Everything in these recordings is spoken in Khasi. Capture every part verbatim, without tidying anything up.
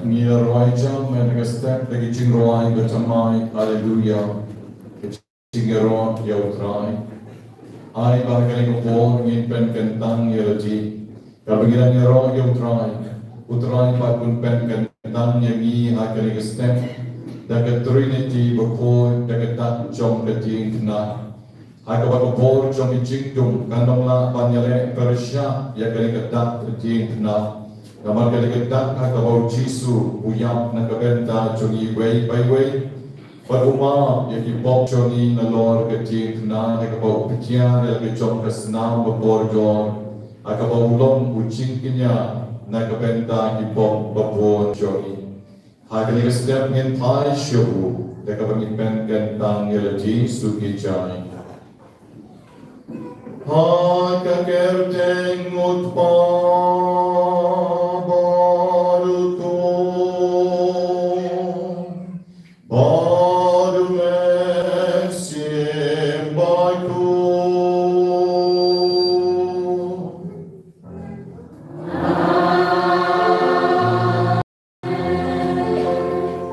Ngi la rwai jam mynta ka step da ki jingrwai ba thymmai, Haleluya. Ka jingïaroh ïa U Trai. Ai ba ha kane ka por ngin pynkyntang ïa lade. Katba ngi dang ïaroh ïa U Trai, U Trai pat un pynkyntang ïa ngi ha kane ka step da ka Trinity bakhuid, da ka dak jong ka diengphna. Ha kaba ka bor jong ki jingdum kan ym lah ban ïaleh pyrshah ïa kane ka dak ka diengphna. Namar kane ka dak ha kaba U Jisu u ïap na ka bynta jong ngi iwei pa iwei. Bad u map ïa ki pop jong ngi nalor ka diengphna, ha kaba u pynïar ïa la ka jong ka snam bakordor, ha kaba u long u jingkñia na ka bynta ki pop babun jong ngi. Ha kane ka step ngin phai sha u da kaba ngin pynkyntang ïa lade suki jai. Ha ka kyrteng U Kpa bad U Khun bad U Mynsiem Bakhuid.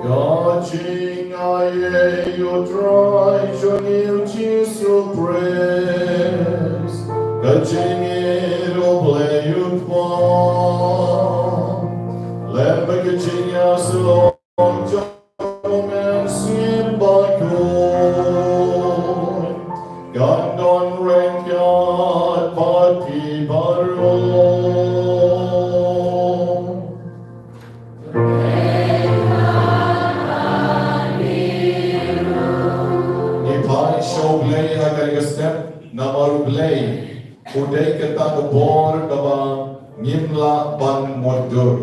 Ka jingaiei U Trai jong ngi U Jisu Khrist, ka jingïeit U Blei U Kpa, lem bad ka jingïasyllok jong U Mynsiem Bakhuid, kan don ryngkat bad phi baroh. Ngi phai sha U Blei ha kane ka step, namar U Blei u dei kata ka bor kaba ngim lah ban mutdur.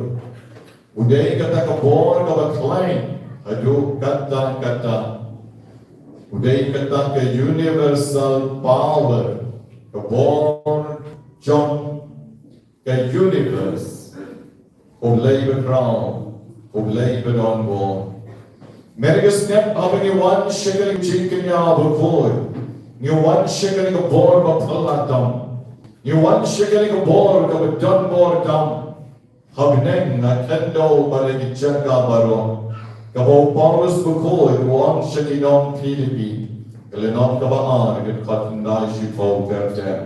U dei kata ka bor kaba khlaiñ haduh katta katta. U dei kata ka universal power, ka bor jong ka universe. U Blei bakhraw, U Blei badonbor. Mynta ka step haba ngi wan sha kane ka jingkñia bakhuid, ngi wan sha kane ka bor ba phylla tam, ngi wan sha kane ka bor kaba donbor tam. Ha bneng, ha khyndew bad ha ki jaka baroh. Kaba u Paulus bakhuid u ong sha ki nong Philippi, ka lynnong kaba ar, ka dkhot khyndai shiphew ter ter.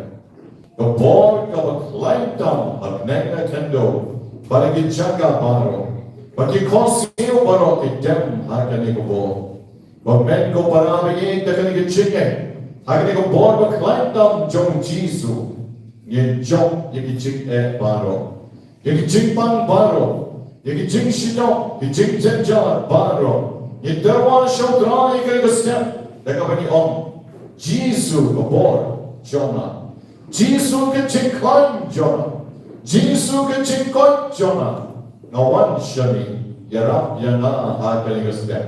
Ka bor kaba khlaiñ tam ha bneng, ha khyndew bad ha ki jaka baroh. Ba ki khohsiew baroh ki dem ha kane ka bor. Ba mynta ko para bangeit, da kane ka jingeh, ha kane ka bor ba khlaiñ tam jong u Jisu, ngin jop ïa ki jingeh baroh, ïa ki jingpang baroh, ïa ki jingshitom, ki jingjynjar baroh. Ngin tyrwa sha U Trai ha kane ka step da kaba ngi ong, Jisu ka bor jong nga, Jisu ka jingkhlaiñ jong nga, Jisu ka jingkoit jong nga, nga wan sha me, ïarap ïa nga ha kane ka step.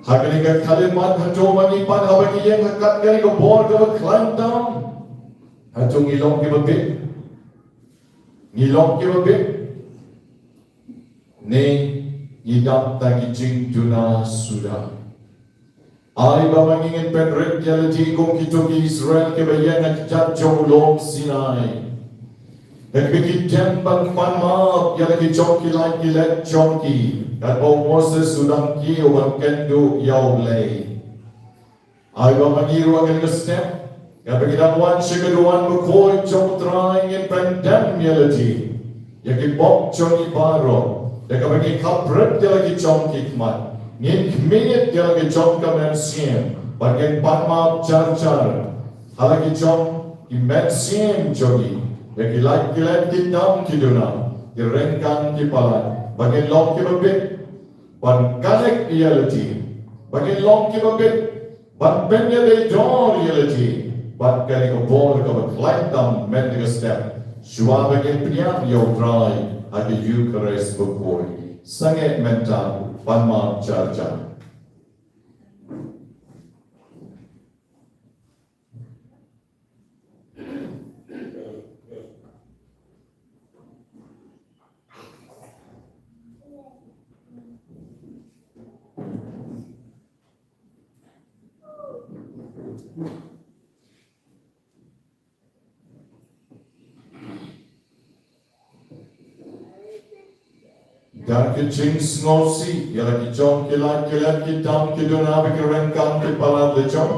Ha kane ka khyllipmat, hato ma ngi pat haba ngi ïeng ha kat kane ka bor kaba khlaiñ tam, hato ngi long kiba bit? Ngi long kiba bit ne ngi dap da ki jingduna suda? Ai ba ma ngi ngin pynrit ïa lade kum kito ki Israel kiba ïeng ha kjat jong u lum Sinai, ha kaba ki dem ban pan map ïa la ki jong ki lait ki let jong ki, katba u Moses u dang kiew ban kynduh ïa U Blei. Ai ba ma ngi ruh ha kane ka step, katba ngi dang wan sha ka duwan bakhuid jong U Trai, ngin pyndem ïa lade, ïa ki pop jong ngi baroh, da kaba ngin khapret ïa la ki jong ki khmat, ngin khmih ïa la ki jong ka mynsiem, bad ngin pan map jar jar ha la ki jong ki mynsiem jong ngi, ïa ki lait ki let, ki tam ki duna, ki ryngkang ki palat, ba ngin long kiba bit ban connect ïa lade, ba ngin long kiba bit ban pynïadei dor ïa lade bad kane ka bor kaba khlaiñ tam mynta ka step, shuwa ba ngin pdiang ïa U Trai ha ka Ïukharist bakhuid. Sangeh mynta, pan map jar jar. Da ka jingsngewsih ïa la ki jong ki lait ki let, ki tam ki duna bad ki ryngkang ki palat la jong,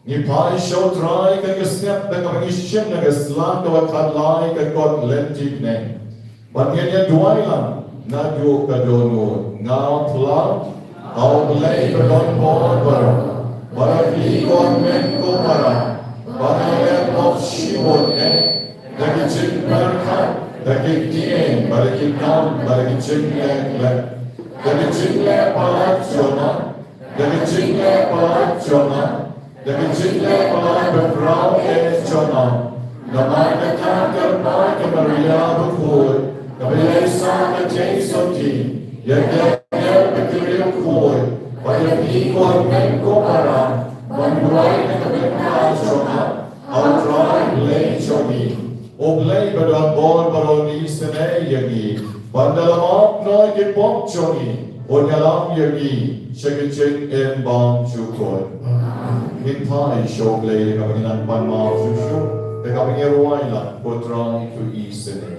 ngi phai sha U Trai ha kane ka step da kaba ngi shim na ka sla kaba khatlai ka kot lynti bneng. Bad ngin ïa duwai lang naduh ka dohnud. Nga phla, A U Blei ba don bor baroh, ba la plie ko hynmen ko para, ba nga leh pop shibun eh, da ka jingpyrkhat, da ka ktien, bad da ka kam, bad da ka jingleh leh, da ka jingleh palat jong nga, da ka jingleh palat jong nga, da ka jingleh palat ba khraw eh jong nga. Namar kata ka kyrpad ka Maria bakhuid, kaba ïaisah ka jingsotti ïa ki angel bad ki riewkhuid, ba ïa plie ko hynmen ko para ban duwai na ka bynta jong nga ha U Trai Blei jong ngi. U Blei ba don bor baroh un isynei ïa ngi, bad da la map noh ki pop jong ngi, un ïalam ïa ngi sha ka jingim bymjukut. Ngin phai sha U Blei da kaba ngin nang pan map shuh shuh, da kaba ngin rwai lang, Ko Trai to isynei.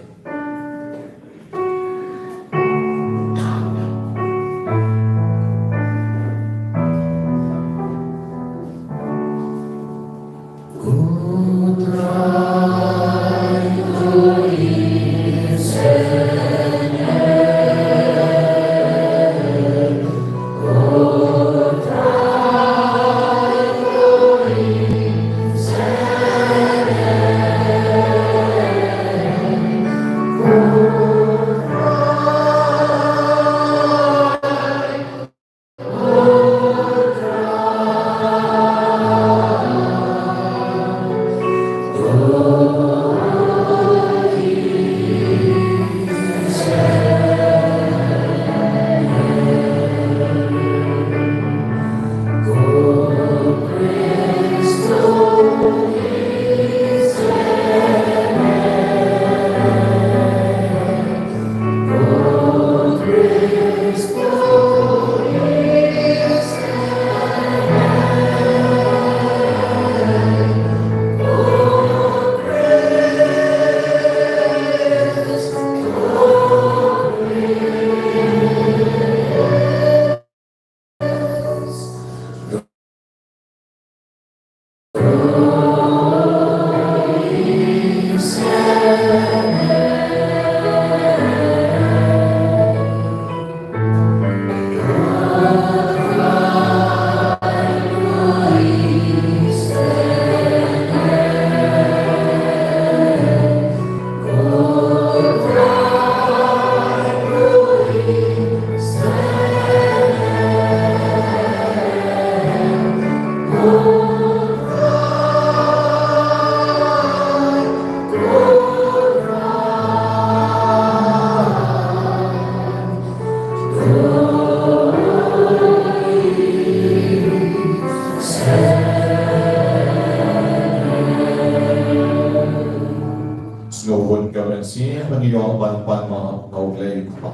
Ïoh ban pan map na U Blei U Kpa,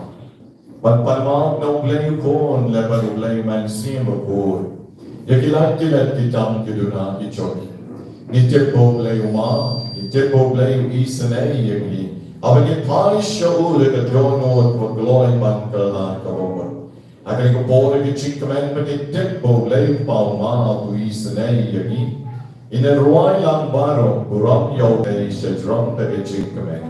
ban pan map na U Blei U Khun, lem bad U Blei U Mynsiem Bakhuid, ïa ki lad ki lad, ki tam ki duna ki jong ngi. Ngi tip ba U Blei U Map, ngi tip ba U Blei U isynei ïa ngi, haba ngi phai sha U da ka dohnud ba kloi ban kylla kaba mut. Ha kane ka por, ka jingkmen ba ngi tip ba U Blei U Kpa U Map U isynei ïa ngi, ngin ïa rwai lang baroh, burom ïa U Blei, sha jrong ka jingkmen.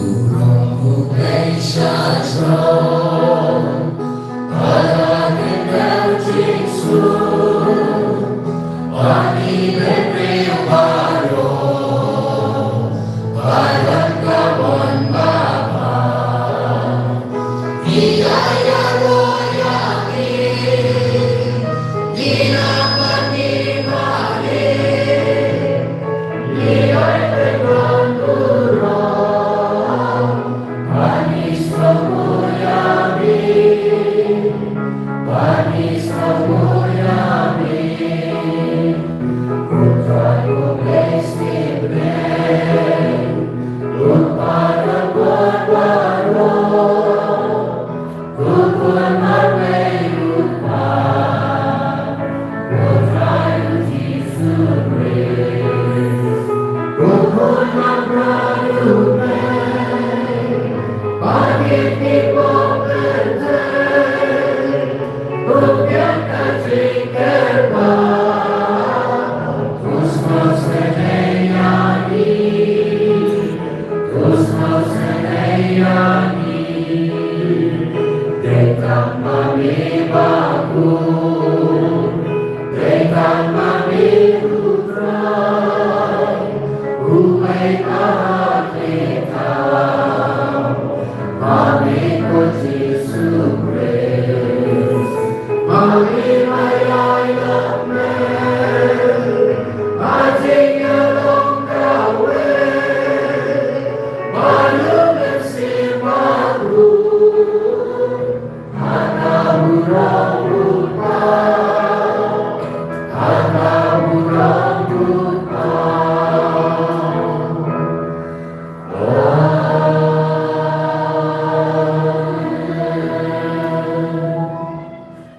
Burom U Blei sha jrong, ha ka kyrteng Jisu.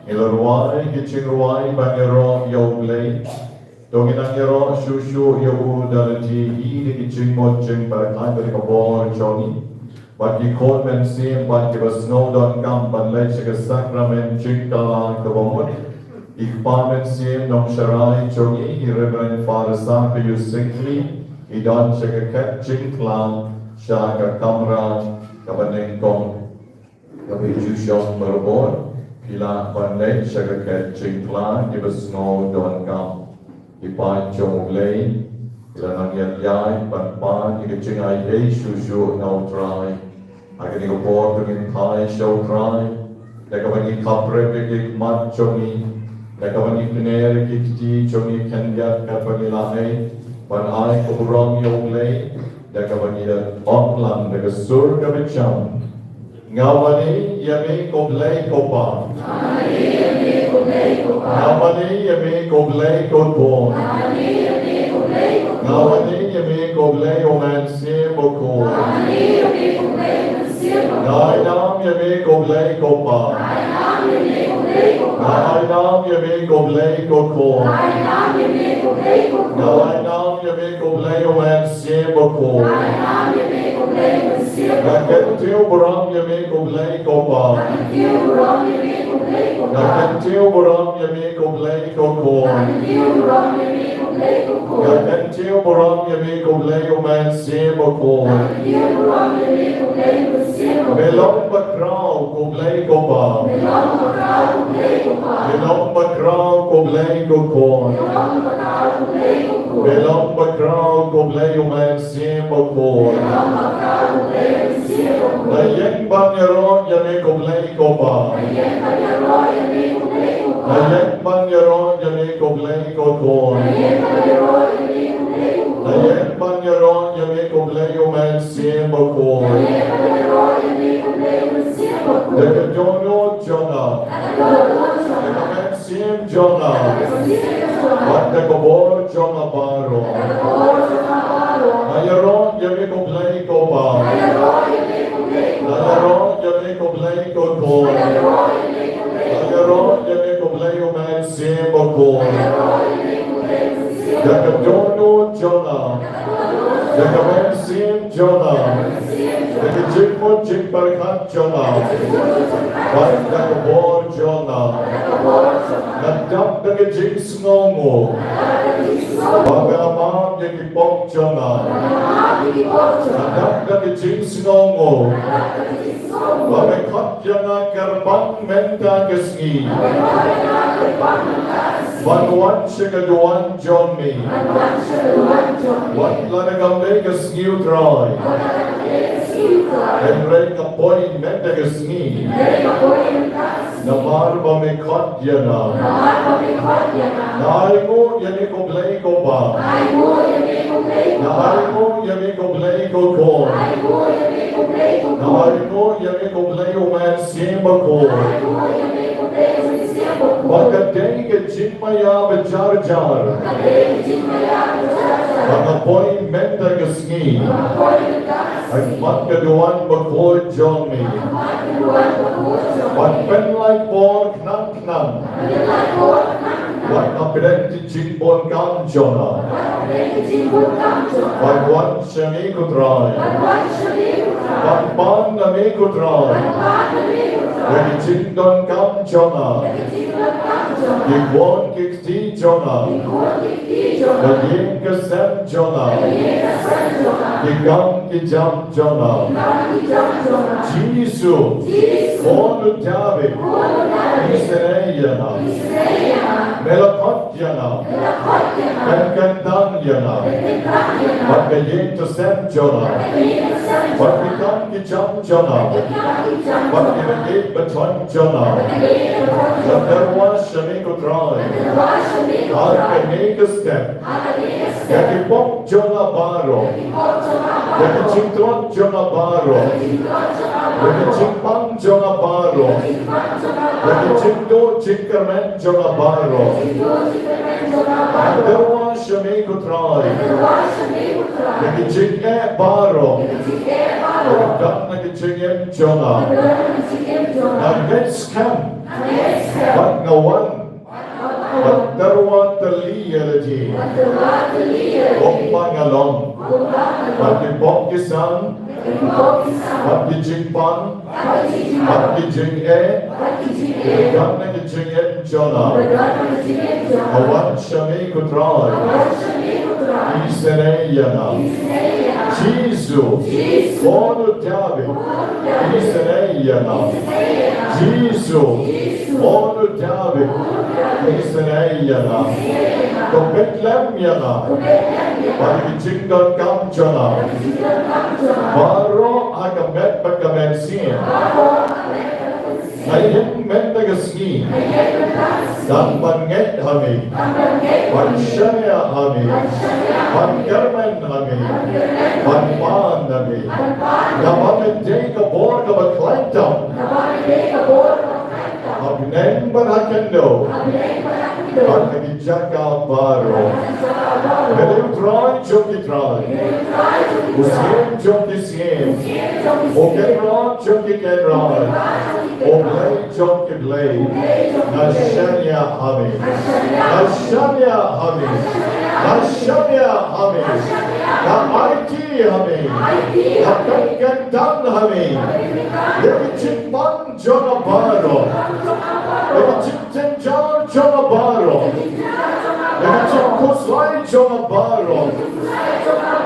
Ngi la rwai ki jingrwai ban ïaroh ïa U Blei. To ngin nang ïaroh shuh shuh ïa U da lade hi da ki jingmut jingpyrkhat ha kane ka por jong ngi. Bad ki khun mynsiem pat kiba sngew donkam ban leit sha ka sakramen jingkylla kaba mut. I kpa mynsiem nongsharai jong ngi, i Reverend Father Sangkyu Syngkli, i don sha ka khet jingkylla, sha ka kamra kaba nyngkong. Kaba ju shong barabor, phi lah ban leit sha ka khet jingkylla, kiba sngew donkam. Ki paid jong U Blei, ki la nang ïaid ïaid ban pan ïa ka jingai ei shuh shuh na U Trai. Ha kane ka por to ngin phai sha U Trai, da kaba ngi khapkhreh ïa ki khmat jong ngi, da kaba ngi kner ïa ki kti jong ngi khyndiat katba ngi la ei, ban ai ka burom ïa U Blei, da kaba ngi ong lang da ka sur kaba jam. Nga mane ïa me ko Blei ko Pa. Nga mane ïa me ko Blei ko Khun. Nga mane ïa me ko Blei U Mynsiem Bakhuid. Nga ainam ïa me ko Blei ko Pa. Nga ainam ïa me ko Blei ko Khun. Nga ainam ïa me ko Blei U Mynsiem Bakhuid. Nga kyntiew burom ïa me ko Blei ko Pa. Nga kyntiew burom ïa me ko Blei ko Khun. Nga kyntiew burom ïa me ko Blei U Mynsiem Bakhuid. Me long bakhraw ko Blei ko Pa. Me long bakhraw ko Blei ko Khun. Me long bakhraw ko Blei U Mynsiem Bakhuid. Nga ïeng ban ïaroh ïa me ko Blei ko Pa. Nga ïeng ban ïaroh ïa me ko Blei ko Khun. Nga ïeng ban ïaroh ïa me ko Blei U Mynsiem Bakhuid. Da ka dohnud jong nga. Da ka mynsiem jong nga. jong nga baroh. Nga ïaroh ïa me ko Blei ko Pa. Nga ïaroh ïa me ko Blei ko Khun. Nga ïaroh ïa me ko Blei U Mynsiem Bakhuid. Ïa ka dohnud jong nga, ïa ka mynsiem jong nga, ïa ka jingmut jingpyrkhat jong nga, bad ïa ka bor jong nga. Nga dap da ka jingsngewnguh ba me la map ïa ki pop jong nga. Nga dap da ka jingsngewnguh ba me khot ïa nga kyrpang mynta ka sngi ban wan sha ka duwan jong me. Wat la da kam dei ka sngi, U Trai, hynrei nga poi mynta ka sngi namar ba me khot ïa nga. Nga ainguh ïa me ko Blei ko Pa. Nga ainguh ïa me ko Blei ko Khun. Nga ainguh ïa me ko Blei U Mynsiem Bakhuid. Ba ka dei ka jingmaïa ba jar jar ba nga poi mynta ka sngi. Hynrei ka duwan bakhuid jong me. Ban pynlait por khnang khnang. Wat nga pdiang ka jingbun kam jong nga. Ban wan sha me, ko Trai. Ban pan na me, ko Trai, ïa ka jingdonkam jong nga. Ki khun ki kti jong nga. Ka ïing ka sem jong nga. Ki kam ki jam jong nga. Jisu, Khun u Dabid, isynei ïa nga. Me la khot ïa nga ban kyntang ïa nga bad ka ïing ka sem jong nga, bad ki kam ki jam jong nga, bad ki bynta ba thon jong nga. Nga tyrwa sha me, ko Trai, ha kane ka step. Ïa ki pop jong nga baroh, ïa ki jingtlot jong nga baroh, ïa ki jingpang jong nga baroh, ïa ki jingduh jingkyrmen jong nga baroh. Nga tyrwa sha me, ko Trai, ïa ki jingeh baroh, ïa ki don na ki jingim jong nga. Nga ngeit skhem bad nga wan ban tyrwa tylli ïa lade kumba nga long. Bad ki pop ki san, bad ki jingpang, bad ki jingeh, ki don na ki jingim jong nga. Nga wan sha me, ko Trai, isynei ïa nga. Jisu, Khun u Dabid, isynei ïa nga. Jisu, Khun u Dabid, isynei ïa nga. To pynlem ïa nga bad ki jingdonkam jong nga baroh ha ka met bad ka mynsiem. Nga ïeng mynta ka sngi tang ban ngeit ha me, ban shaniah ha me, ban kyrmen ha me, ban pan ha me. Naba me dei ka bor kaba khlaiñ tam ha bneng bad ha khyndew bad ha ki jaka baroh. Me dei U Trai jong ki trai, U Syiem jong ki syiem, U Kynrad jong ki kynrad, U Blei jong ki blei. Nga shaniah ha me, nga shaniah ha me, nga shaniah ha me. Nga aiti ha me, nga pynkyntang ha me ïa ki jingpang jong nga baroh, ïa ki jingjynjar jong nga baroh, ïa ki jingkhuslai jong nga baroh,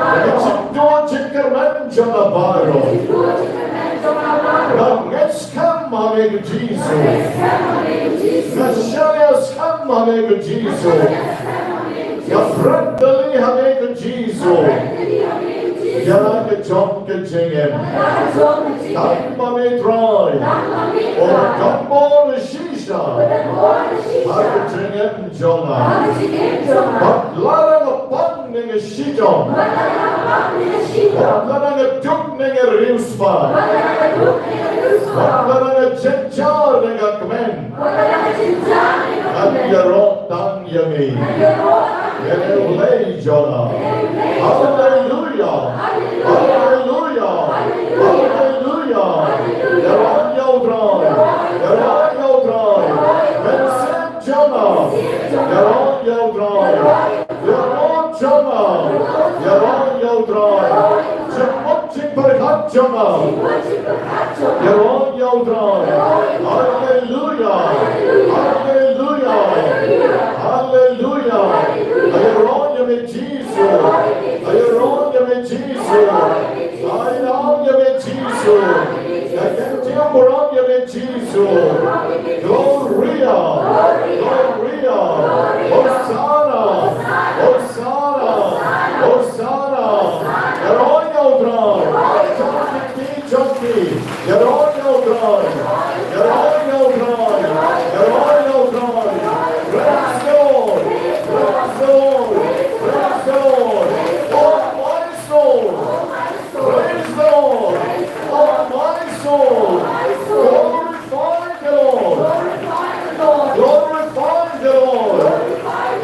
ïa ki jingduh jingkyrmen jong nga baroh. Nga ngeit skhem ha me, ko Jisu. Nga shaniah skhem ha me, ko Jisu. Nga pyrkhat tylli ha me, ko Jisu, ïa ka jong ka jingim. Tang ma me Trai, u don bor shisha ha ka jingim jong nga. Bad lada nga pang ne nga shitom, bad lada nga duk ne nga riewspah, bad lada nga jynjar ne nga kmen, ngan ïaroh tang ïa me. Ïa U Blei jong nga. Haleluia. Haleluia. Haleluia. Ïaroh ïa U Trai. Ïaroh ïa U Trai. Mynsiem jong nga. Ïaroh ïa U Trai. Ïaroh jong nga. Ïaroh ïa U Trai. Jingmut jingpyrkhat jong nga. Ïaroh ïa U Trai. Haleluia. Haleluia. Haleluia. Ïaroh ïa me Jisu. Ïaroh ïa me Jisu. Ïaroh ïa me Jisu. Ïaroh ïa me Jisu. Gloria. Gloria. Hosanna. Hosanna. Hosanna. Ïaroh ïa U Trai. Jong ki, jong ki. Ïaroh ïa U Trai. Ïaroh ïa U Trai. Ïaroh ïa U Trai. Praise the Lord. Praise the Lord. Praise the Lord. Oh, my soul. Praise the Lord. Oh, my soul. Glorify the Lord. Glorify the Lord.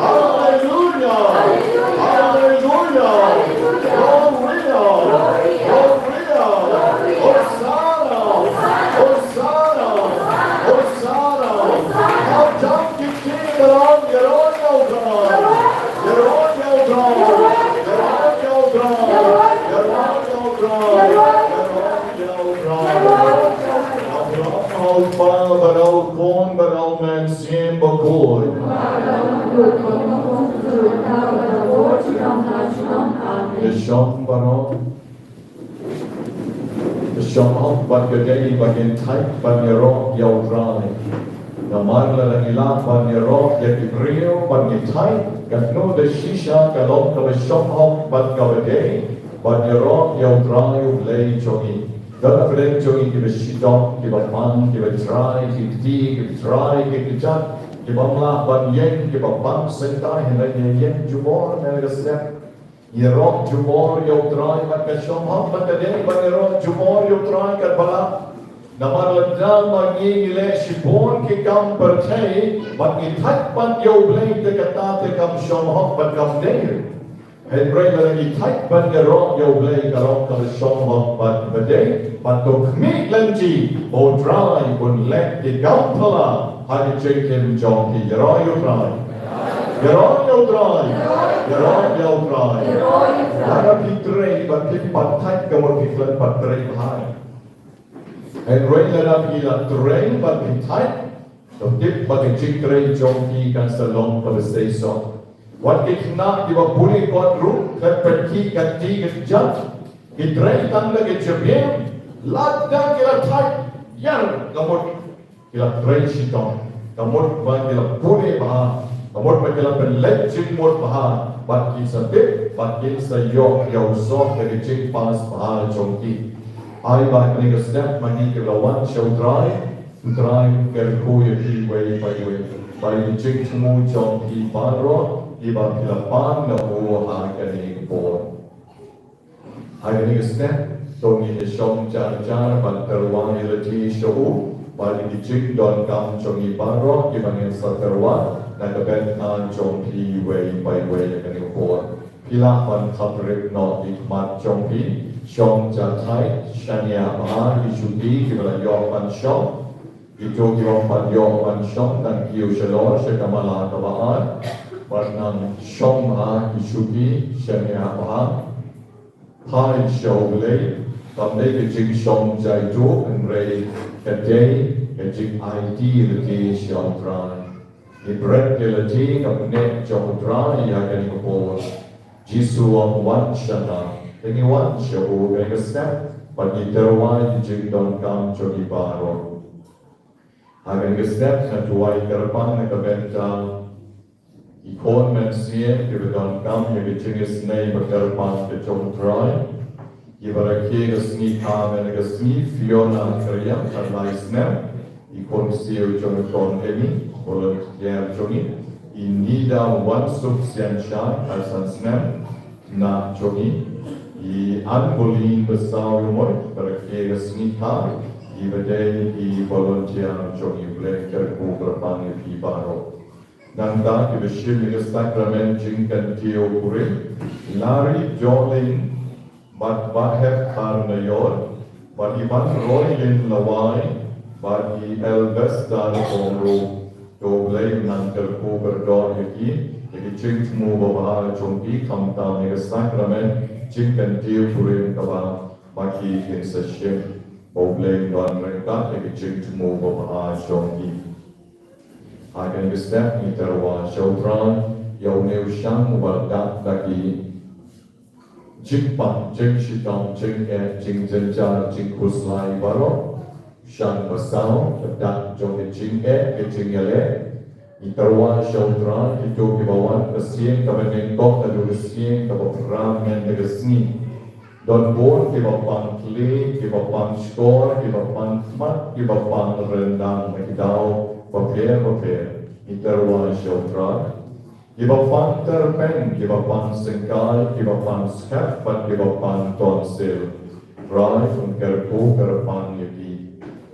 Hallelujah. Hallelujah. Gloria. Gloria. Hosanna. Hosanna. Hosanna. Hau jam ki ki dalam ïaroh ïa U Trai. Ïaroh ïa U Trai. Ïaroh ïa U Trai. Ïaroh ïa U Trai. Ïaroh ïa U Trai. Abraham hau pa ba dei u khun ba dei u mynsiem bakhuid. Ïa shong baroh. Ïa shong hok bad ka dei ba ngin thait ban ïaroh ïa U Trai. Namar lada ngi lah ban ïaroh ïa ki briew ban ngin thait, katno da shisha ka long kaba shong hok bad kaba dei ban ïaroh ïa U Trai U Blei jong ngi. Don na pdeng jong ngi kiba shitom, kiba pang, kiba trai, ki kti, kiba trai, ki kjat, kiba ym lah ban ïeng, kiba pang sengtai, hynrei ngi ïeng jubor na ka step. Ïaroh jubor ïa U Trai bad ka shong hok bad ka dei ban ïaroh jubor ïa U Trai katba lah. Namar lada ma ngi ngi leh shibun ki kam pyrthei bad ngi thait bad ïa U Blei te kata te kam shong hok bad kam dei. Hynrei lada ngi thait ban ïaroh ïa U Blei ka long kaba shong hok bad ba dei bad to khmih lynti ba U Trai un leh ki kam phylla ha ki jingim jong ki. Ïaroh ïa U Trai. Ïaroh ïa U Trai. Ïaroh ïa U Trai. Lada phi trei bad phi pat thait ka mut phi khlem pat trei bha. Hynrei lada phi la trei bad phi thait, to tip ba ka jingtrei jong phi kan sa long kaba seisoh. Wat ki khynnah kiba pule kot ruh, khlem pynkhih ka kti ka kjat, ki trei tang da ka jabieng, lada ki la thait, ïar ka mut ki la trei shitom, ka mut ba ki la pule bha, ka mut ba ki la pynleit jingmut bha, bad ki sa tip, bad kin sa ïoh ïa u soh da ka jingpass bha jong ki. Ai ba kane ka step ma ngi kiba la wan sha U Trai, U Trai un kyrkhu ïa phi iwei pa iwei. Ba ïa ki jingthmu jong phi baroh kiba phi la pan na u ha kane ka por. Ha kane ka step to ngin ïa shong jar jar ban tyrwa ïa lade sha u, ba ïa ki jingdonkam jong ngi baroh kiba ngin sa tyrwa na ka bynta jong phi iwei pa iwei ha kane ka por. Phi lah ban khaprit noh ki khmat jong phi, shong ja thait, shaniah bha ki shuki kiba la ïoh ban shong, kito kiba ym pat ïoh ban shong, nang kiew shalor sha ka mala kaba ar bad nang shong bha ki shuki, shaniah bha. Phai sha U Blei, kam dei ka jingshong jaituh, hynrei ka dei ka jingaiti lade sha U Trai. Ngi bret ïa lade na bynta jong U Trai ha kane ka por. Jisu u ong, wan sha nga. Te ngi wan sha u ha kane ka step bad ngi tyrwa ïa ki jingdonkam jong ngi baroh. Ha kane ka step ngan duwai kyrpang na ka bynta ki khun mynsiem kiba donkam ïa ka jingisynei ba kyrpang ka jong U Trai. Kiba rakhe ka sngi kha mynta ka sngi, Fiona Kyrïang, khatlai snem, i khun ksiew jong i Kon Emi, volunteer jong ngi, i Nida Wansuk Sianshai, khatsan snem, khynnah jong ngi, i Ann Bolin Basaw Ïawmoi, ba rakhe ka sngi kha, iba dei i volunteer jong ngi. U Blei un kyrkhu kyrpang ïa phi baroh. Nangta kiba shim ïa ka sakramen jingkyntiew kurim, i Larry Joling bad Bah Hep Kharnaior bad i Bah Roylin Lawai bad i Elvester Kongro. To U Blei un nang kyrkhu kyrdoh ïa ki, ïa ki jingthmu babha jong ki khamtam ïa ka sakramen jingkyntiew kurim kaba ma ki kin sa shim. Ba U Blei un don ryngkat ïa ki jingthmu babha jong ki. Ha kane ka step ngi tyrwa sha U Trai ïa une u shang uba la dap da ki jingpang, jingshitom, jingeh, jingjynjar, jingkhuslai baroh. Shang ba saw, ka dak jong ka jingeh, ka jingïaleh. Ngi tyrwa sha U Trai, kito kiba wan ka sien kaba nyngkong haduh ka sien kaba phra mynta ka sngi. Don bun kiba pang khlieh, kiba pang shkor, kiba pang khmat, kiba pang ryndang na ki daw bapher bapher. Ngi tyrwa sha U Trai. Kiba pang tyrpeng, kiba pang syngkai, kiba pang skhem bad kiba pang tonsil. Trai un kyrkhu kyrpang ïa ki.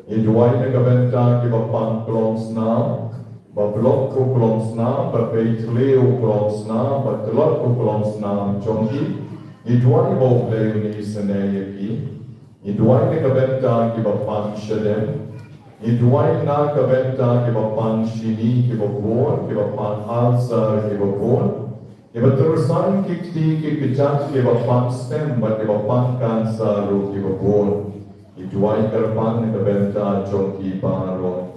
Ngi duwai na ka bynta kiba pang klongsnam, ba block u klongsnam, ba peit thliew u klongsnam, ba tlot u klongsnam jong ki. Ngi duwai ba U Blei un isynei ïa ki. Ngi duwai na ka bynta kiba pang shadem. Ngi duwai na ka bynta kiba pang shini, kiba bun, kiba pang ulcer, kiba bun. Kiba tyrsan ki kti ki kjat, kiba pang stem bad kiba pang cancer ruh kiba bun. Ngi duwai kyrpang na ka bynta jong ki baroh.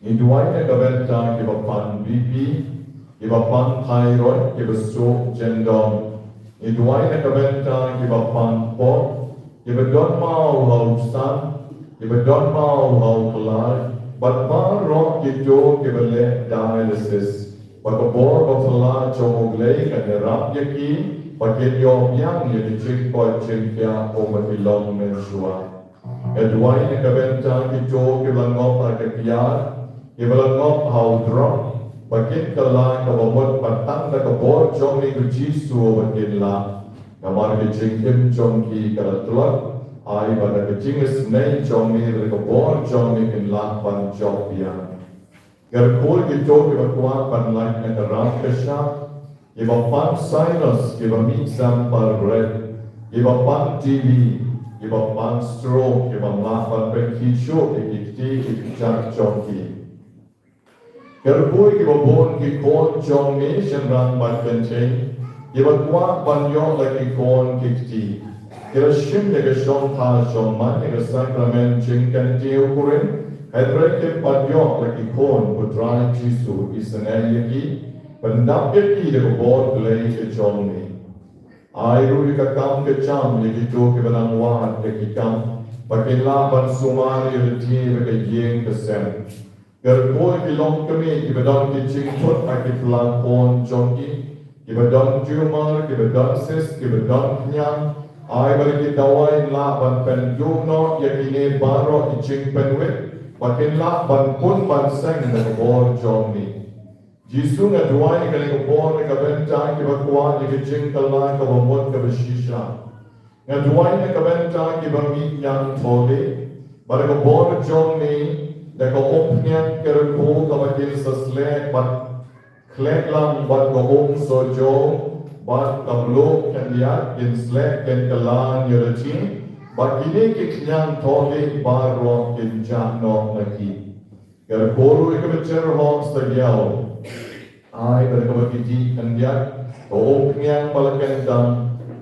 Ngi duwai na ka bynta kiba pang B P, kiba pang thyroid, kiba suk jyndong. Ngi duwai na ka bynta kiba pang pop, kiba don maw ha u san, kiba don maw ha u khlaiñ, bad baroh kito kiba leh dialysis. Ba ka bor ba phylla jong U Blei kan ïarap ïa ki, ba kin ïoh biang ïa ki jingkoit jingkhiah kumba ki long mynshuwa. Nga duwai na ka bynta kito kiba la ngop ha ka kiad, kiba la ngop ha u drok, ba kin kylla kaba mut bad tang da ka bor jong ngi ko Jisu ba kin lah. Namar ka jingim jong ki ka la tlot, ai ba da ka jingisynei jong ngi da ka bor jong ngi kin lah ban jop biang. Kyrkhu ïa kito kiba kwah ban lait na ka ram ka shap, kiba pang sinus, kiba mih sem par bret, kiba pang T B, kiba pang stroke, kiba lah ban pynkhih shuh ïa ki kti ki kjat jong ki. Kyrkhu ïa kiba bun ki khun jong ngi shynrang bad kynthei, kiba kwah ban ïoh la ki khun ki kti. Ki la shim ïa ka shongkha shongman ïa ka sakramen jingkyntiew kurim, hynrei kim pat ïoh la ki khun, ko Trai Jisu isynei ïa ki, pyndap ïa ki da ka bor Blei ka jong ngi. Ai ruh ïa ka kam ka jam ïa kito kiba nang wad ïa ki kam, ba kin lah ban sumar ïa lade bad ka ïing ka sem. Kyrkhu ïa ki longkmie kiba don ki jingthut ha ki pla khun jong ki, kiba don tumor, kiba don cyst, kiba don khñiang, ai ba da ki dawai lah ban pynduh noh ïa kine baroh ki jingpynwit, ba kin lah ban pun ban seng da ka bor jong ngi. Jisu, nga duwai ïa kane ka bor na ka bynta kiba kwah ïa ka jingkylla kaba mut kaba shisha. Nga duwai na ka bynta kiba mih ñiangthohlieh, ba da ka bor jong ngi, da ka umphniang kyrkhu kaba kin sa sleh bad khleh lang bad ka umsojoh bad ka mluh khyndiat kin sleh kin kylla ïa lade, bad kine ki ñiangthohlieh baroh kin jah noh na ki. Kyrkhu ruh ïa kaba jyrhoh sa ïew. Ai ba da kaba ki dih khyndiat, ka umphniang ba la kyndang,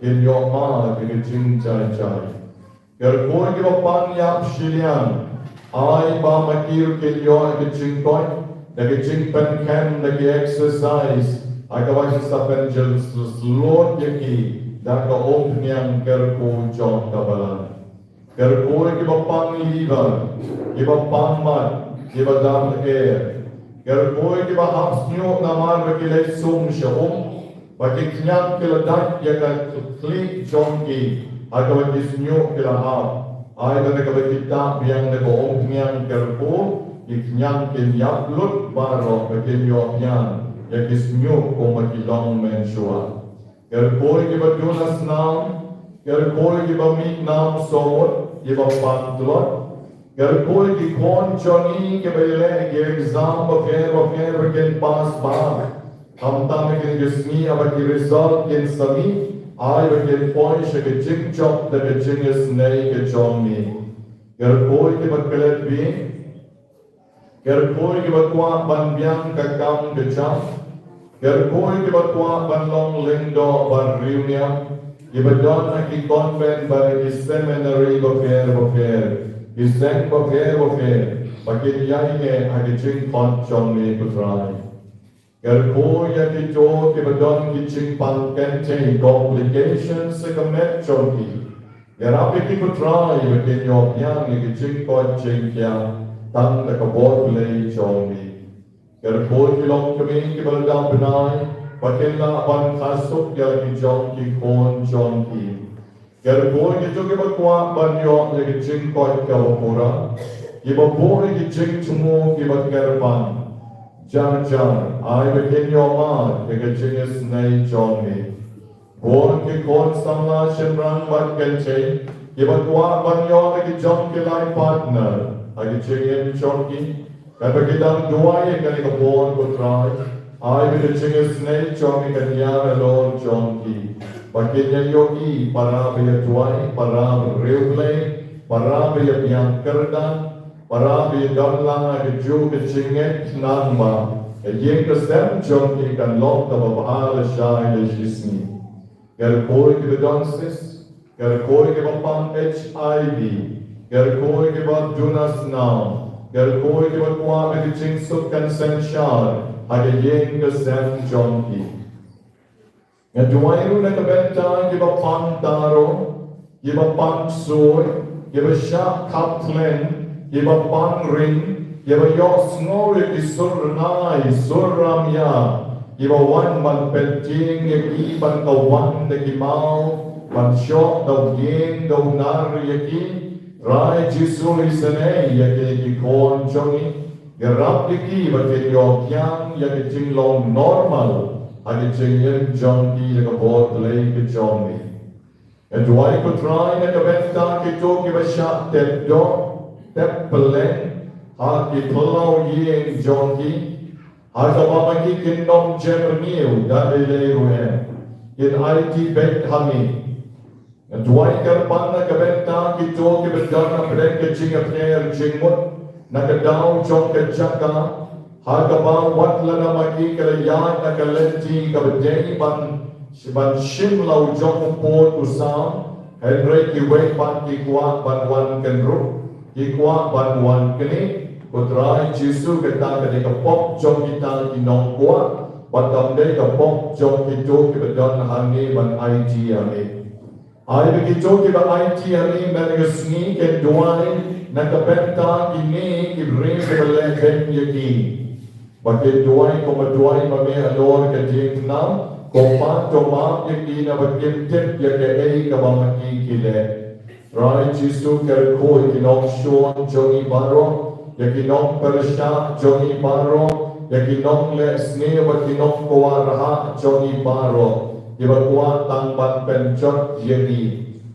kin ïoh ma ïa ka jingjai jai. Kyrkhu ïa kiba pang ïap shiliang. Ai ba ma ki ruh kin ïoh ïa ka jingkoit, da ka jingpynkheiñ, da ka exercise, ha kaba kin sa pynjylliew ïa ki, da ka umphniang kyrkhu jong ka balang. Kyrkhu ïa kiba pang liver, kiba pang mad, kiba dam lyer. Kyrkhu ïa kiba hap shñiuh namar ba ki leit sum sha um, ba ki khñiang ki la dait ïa ka khlieh jong ki, ha kaba ki shñiuh ki la hap. Ai ba da kaba ki tah biang da ka umphniang kyrkhu, ki khñiang kin ïap lut baroh ba kin ïoh biang ïa ki shñiuh kumba ki long mynshuwa. Kyrkhu ïa kiba duna snam, kyrkhu ïa kiba mih nam sawut, kiba pang tlot. Kyrkhu ïa ki khun jong ngi kiba ïaleh ki exam bapher bapher ba kin pass bha. Khamtam ha kine ki sngi haba ki result kin sa mih, ai ba kin poi sha ka jingjop da ka jingisynei ka jong ngi. Kyrkhu ïa kiba klet bieit. Kyrkhu ïa kiba kwah ban biang ka kam ka jam. Kyrkhu ïa kiba kwah ban long lyngdoh ban riewniam, kiba don ha ki convent bad ha ki seminary bapher bapher, ki seng bapher bapher, ba kin ïaineh ha ka jingkhot jong me, ko Trai. Kyrkhu ïa kito kiba don ki jingpang kynthei, complications ha ka met jong ki. Ïarap ïa ki, ko Trai, ba kin ïoh biang ïa ki jingkoit jingkhiah tang da ka bor Blei jong me. Kyrkhu ïa ki longkmie kiba la dap bnai, ba kin lah ban kha suk ïa la ki jong ki khun jong ki. Kyrkhu ïa kito kiba kwah ban ïoh ïa ka jingkoit kaba pura, kiba buh ïa ki jingthmu kiba kyrpang. Jar jar, ai ba kin ïoh mad ïa ka jingisynei jong me. Bun ki khun samla shynrang bad kynthei kiba kwah ban ïoh ïa ki jong ki life partner ha ki jingim jong ki. Katba ki dang duwai ïa kane ka bor, ko Trai, ai ba ka jingisynei jong me kan ïar halor jong ki. Ba kin ïa ïohi para ba ïa duwai, para ba riewblei, para ba ïa biang kyrdan, para ba ïa don lang ha kajuh ka jingngeit, khnang ba ka ïing ka sem jong ki kan long kaba bha lashai lashisngi. Kyrkhu ïa kiba don cyst, kyrkhu ïa kiba pang H I V, kyrkhu ïa kiba duna snam, kyrkhu ïa kiba kwah ïa ka jingsuk kan synshar ha ka ïing ka sem jong ki. Nga duwai ruh na ka bynta kiba pang taro, kiba pang sui, kiba shah khap khlem, kiba pang ring, kiba ïohsngew ïa ki sur rnai, sur ramïa, kiba wan ban pyntieng ïa ki, ban ka wan da ki maw, ban shoh da u dieng da u nar ïa ki. Trai Jisu, isynei ïa ki, ïa ki khun jong ngi. Ïarap ïa ki ba kin ïoh kiang ïa ka jinglong normal ha ka jingim jong ki da ka bor Blei ka jong me. Nga duwai, ko Trai, na ka bynta kito kiba shah tep doh, tep pylleng ha ki phyllaw ïing jong ki, ha kaba ma ki kin nym jem rngiew da lei lei ruh em, kin aiti beit ha me. Nga duwai kyrpang na ka bynta kito kiba don hapdeng ka jingïapher jingmut na ka daw jong ka jaka, ha kaba wat lada ma ki ki la ïaid na ka lynti kaba dei ban, ban shim la u jong u pud u sam, hynrei kiwei pat ki kwah ban wan kynrup, ki kwah ban wan knieh. Ko Trai Jisu, kata ka dei ka pop jong kita ki nongkwah, bad kam dei ka pop jong kito kiba don hangne ban aiti ïa me. Ai ba kito kiba aiti ïa me mynta ka sngi kin duwai na ka bynta kine ki briew kiba leh beiñ ïa ki. Ba kin duwai kumba duwai ma me halor ka jingthnam, ko Kpa, to map ïa ki naba kim tip ïa kaei kaba ma ki ki leh. Trai Jisu, kyrkhu ïa ki nongshun jong ngi baroh, ïa ki nongpyrshah jong ngi baroh, ïa ki nongleh sniew bad ki nongkwah rhah jong ngi baroh, kiba kwah tang ban pynjot ïa ngi.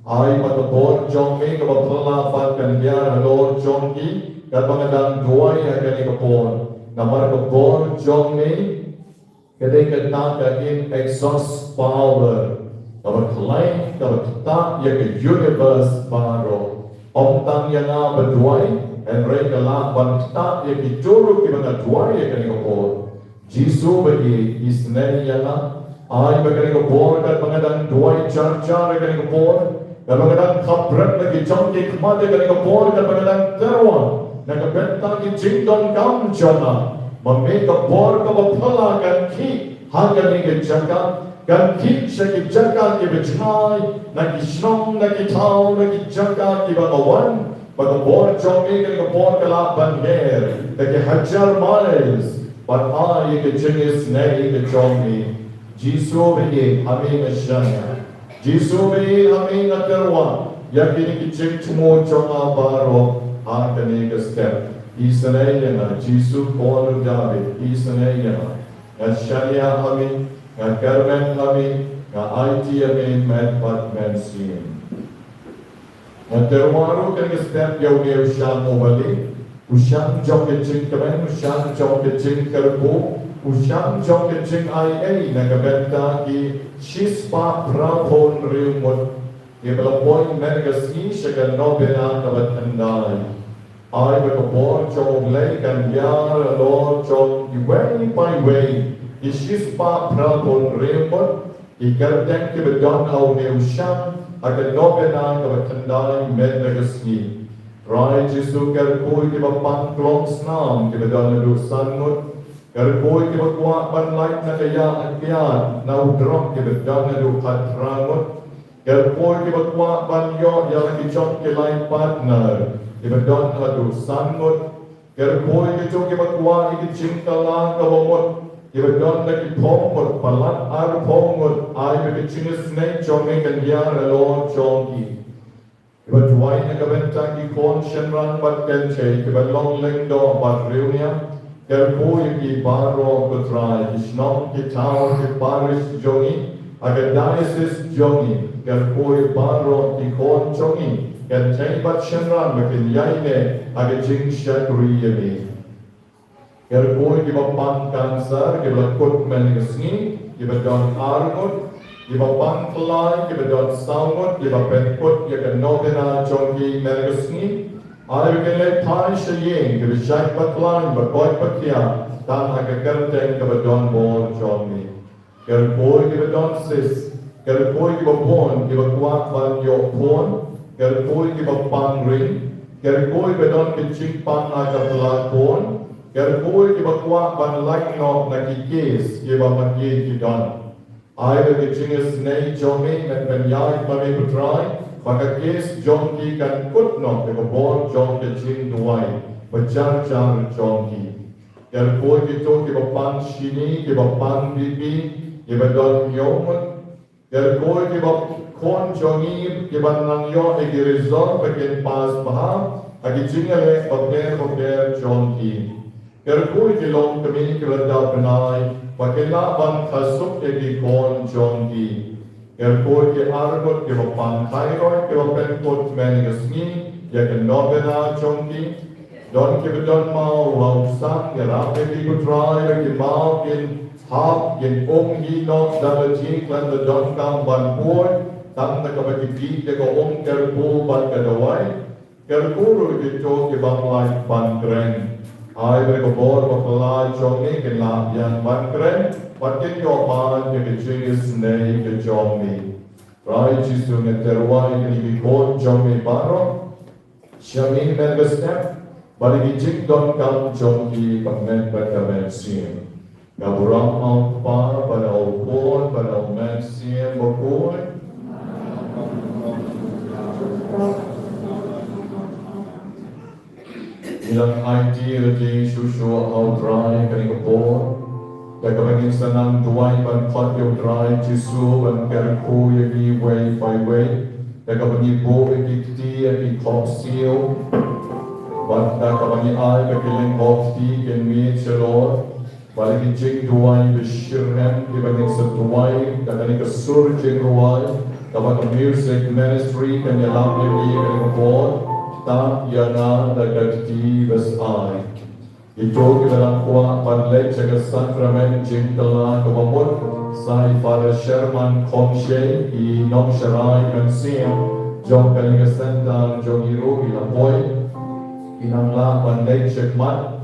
Ai ba ka bor jong me kaba phylla pat kan ïar halor jong ki, katba nga dang duwai ha kane ka por. Namar ka bor jong me ka dei kata ka inexhaustible power, kaba khlaiñ, kaba ktah ïa ka universe baroh. Ym tang ïa nga ba duwai, hynrei ka lah ban ktah ïa kito ruh kiba nga duwai ha kane ka por. Jisu ba ïeit, isynei ïa nga. Ai ba kane ka por katba nga dang duwai jar jar ha kane ka por, katba nga dang khapbrek na ki jong ki khmat ha kane ka por, katba nga dang tyrwa na ka bynta ki jingdonkam jong nga, ma me ka bor kaba phylla kan khih ha kane ka jaka, kan khih sha ki jaka kiba jngai, na ki shnong, na ki thaw, na ki jaka kiba nga wan, ba ka bor jong me kane ka por ka lah ban her da ki hajar miles, ban ai ïa ka jingisynei ka jong me. Jisu ba ïeit, ha me nga shaniah. Jisu ba ïeit, ha me nga tyrwa ïa kine ki jingthmu jong nga baroh ha kane ka step. Isynei ïa nga, Jisu Khun u Dabid, isynei ïa nga. Nga shaniah ha me, nga kyrmen ha me, nga aiti ïa me met bad mynsiem. Nga tyrwa ruh kane ka step ïa une u shang u bali, u shang jong ka jingkmen, u shang jong ka jingkyrkhu, u shang jong ka jingaiei na ka bynta ki shispah phraphew hynriew ngut kiba la poi mynne ka sngi sha ka novena kaba khyndai. Ai ba ka bor jong U Blei kan ïar halor jong iwei pa iwei ki shispah phraphew hynriew ngut ki kyrteng kiba don ha une u shang ha ka novena kaba khyndai mynne ka sngi. Trai Jisu, kyrkhu ïa kiba pang klong snam kiba don haduh san ngut. Kyrkhu ïa kiba kwah ban lait na ka ïa kiad na u drok kiba don haduh khatphra ngut. Kyrkhu ïa kiba kwah ban ïoh ïa la ki jong ki lai partner kiba don haduh san ngut. Kyrkhu ïa ki jong kiba kwah ïa ki jingkylla kaba mut kiba don da ki phew ngut palat arphew ngut, ai ba ka jingisynei jong me kan ïar halor jong ki. Kiba duwai na ka bynta ki khun shynrang bad kynthei kiba long lyngdoh bad riewniam. Kyrkhu ïa ki baroh ko Trai, ki shnong, ki thaw, ki parish jong ngi, ha ka diocese jong ngi. Kyrkhu ïa baroh ki khun jong ngi, kynthei bad shynrang ba kin ïaineh ha ka jingshakri ïa me. Kyrkhu ïa kiba pang cancer kiba la kut mynne ka sngi kiba don ar ngut, kiba pang khlaiñ kiba don saw ngut, kiba pynkut ïa ka novena jong ki mynne ka sngi. Ai ba kin leit phai sha ïing kiba shait ba khlaiñ, ba koit ba khiah tang ha ka kyrteng kaba don bor jong me. Kyrkhu ïa kiba don cyst, kyrkhu ïa kiba bun kiba kwah ban ïoh khun, kyrkhu ïa kiba pang ring, kyrkhu ïa kiba don ki jingpang ha ka pla khun, kyrkhu ïa kiba kwah ban lait noh na ki case kiba ma ki ki don. Ai ba ka jingisynei jong me kan pynïaid ma me ko Trai, ba ka case jong ki kan kut noh ïa ka bor jong ka jingduwai ba jar jar jong ki. Kyrkhu ïa kito kiba pang shini, kiba pang BP, kiba don hynñiew ngut. Kyrkhu ïa kiba khun jong ngi kiba nang ïoh ïa ki result ba kin pass bha ha ki jingïaleh bapher bapher jong ki. Kyrkhu ïa ki longkmie kiba dap bnai ba kin lah ban khasuk ïa ki khun jong ki. Kyrkhu ïa ki ar ngut kiba pang thyroid kiba pynkut mynne ka sngi ïa ka novena jong ki. Don kiba don maw ha u sang, ïarap ïa ki ko Trai ba ki maw kin hap, kin um hi noh da lade khlem da donkam ban buh tang da kaba ki dih da ka um kyrkhu bad ka dawai. Kyrkhu ruh ïa kito kiba lait ban kren. Ai ba ka bor ba phylla jong me kin lah biang ban kren bad kin ïoh ban ïa ka jingisynei ka jong me. Trai Jisu, nga tyrwa ïa kine ki khun jong me baroh sha me mynne ka step, bad ïa ki jingdonkam jong ki ka met bad ka mynsiem. Nga burom ha u Kpa bad ha u Khun bad ha u Mynsiem Bakhuid. Ngi dang aiti lade shuh shuh ha u Trai kane ka por, da kaba ngin sa nang duwai ban khot ïa u Trai Jisu ban kyrkhu ïa kiwei pa iwei. Da kaba ngi buh ïa ki kti ha ki khop siew, bad da kaba ngi ai ba ki lyngkhuh kti kin mih shalor. Bad ïa ki jingduwai ba shitrhem kiba ngin sa duwai da kane ka sur jingrwai kaba ka music ministry kan ïalap ïa ngi ha kane ka por. Tad ïa nga da ka kti bas ai. Kito kiba dang kwah ban leit sha ka sakramen jingkylla kaba mut, sa i Father Sherman Khongshei, i nongsharai mynsiem jong kane ka center jong ngi ruh i la poi. Ki nang lah ban leit shakhmat.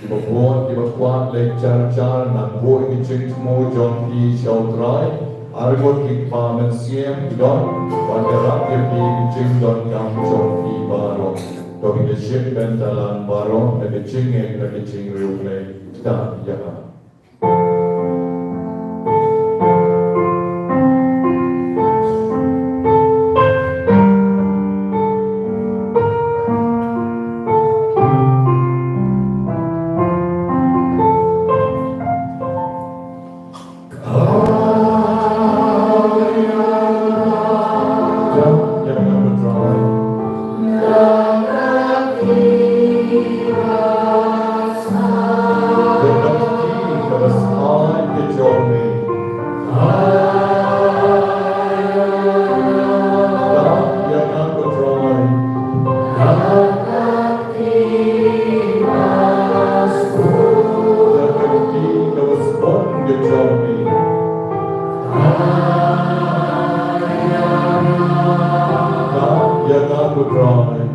Kiba bun kiba kwah leit jar jar, nang buh ïa ki jingthmu jong ki sha u Trai. Ar ngut ki kpa mynsiem ki don, bad ïarap ïa ki ki jingdonkam jong ki baroh. To ngin ïa shim bynta lang baroh da ka jingngeit, da ka jingriewblei. Kata ïa ka. Ïa nga ko Trai.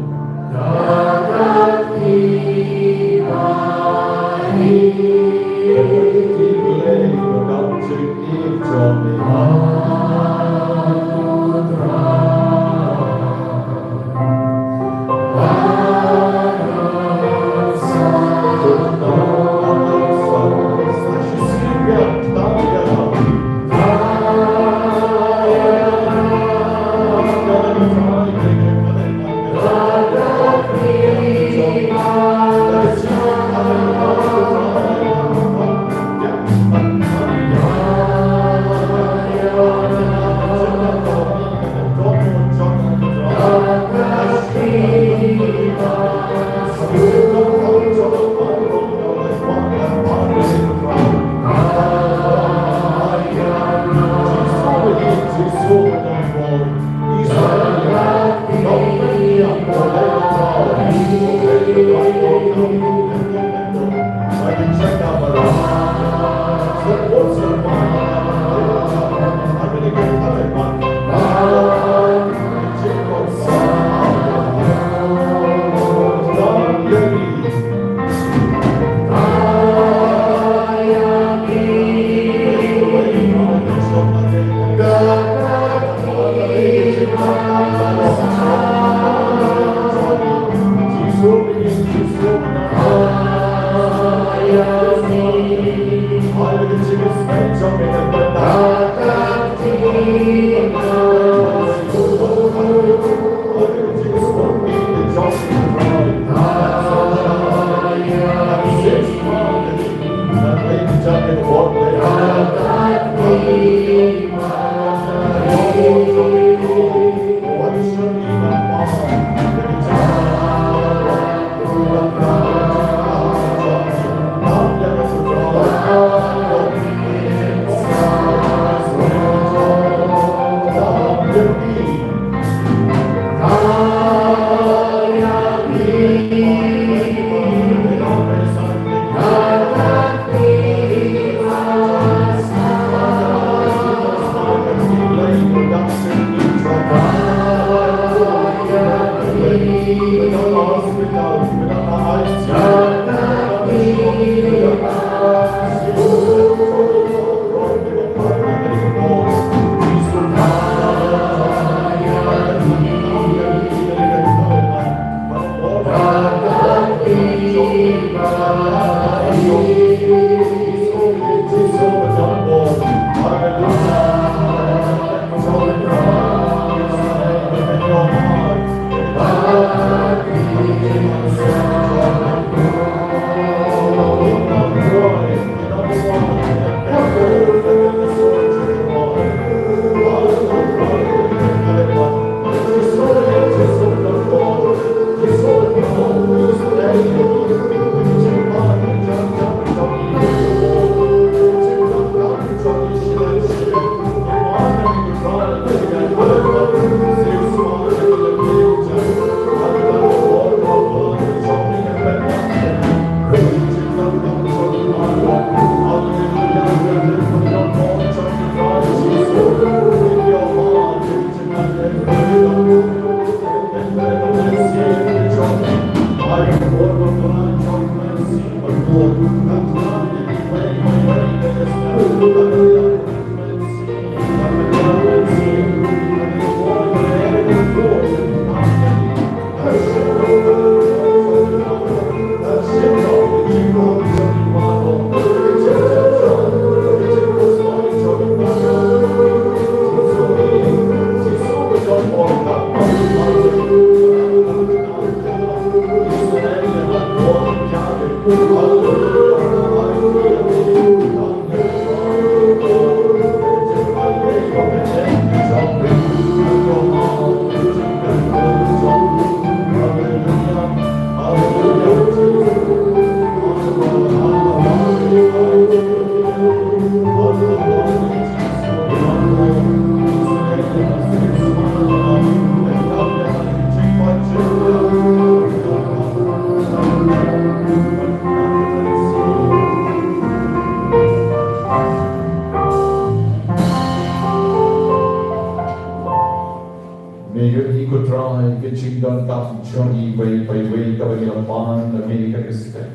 ka jingdonkam jong ngi iwei pa iwei kaba ngi la pan na me ha kane ka step.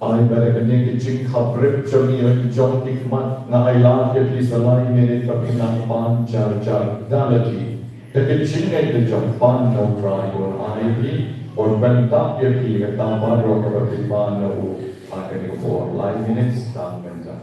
Ai ba da kane ka jingkhabret jong ngi, jong ki khmat, nga ai lad ïa phi sa lai minit ba phin nang pan jar jar da lade. Da ka jingngeit ka jong phi na U Trai, un ai ïa phi, un pyntap ïa phi ïa kata baroh kaba phi pan na u ha kane ka por. Lai minit tang mynta.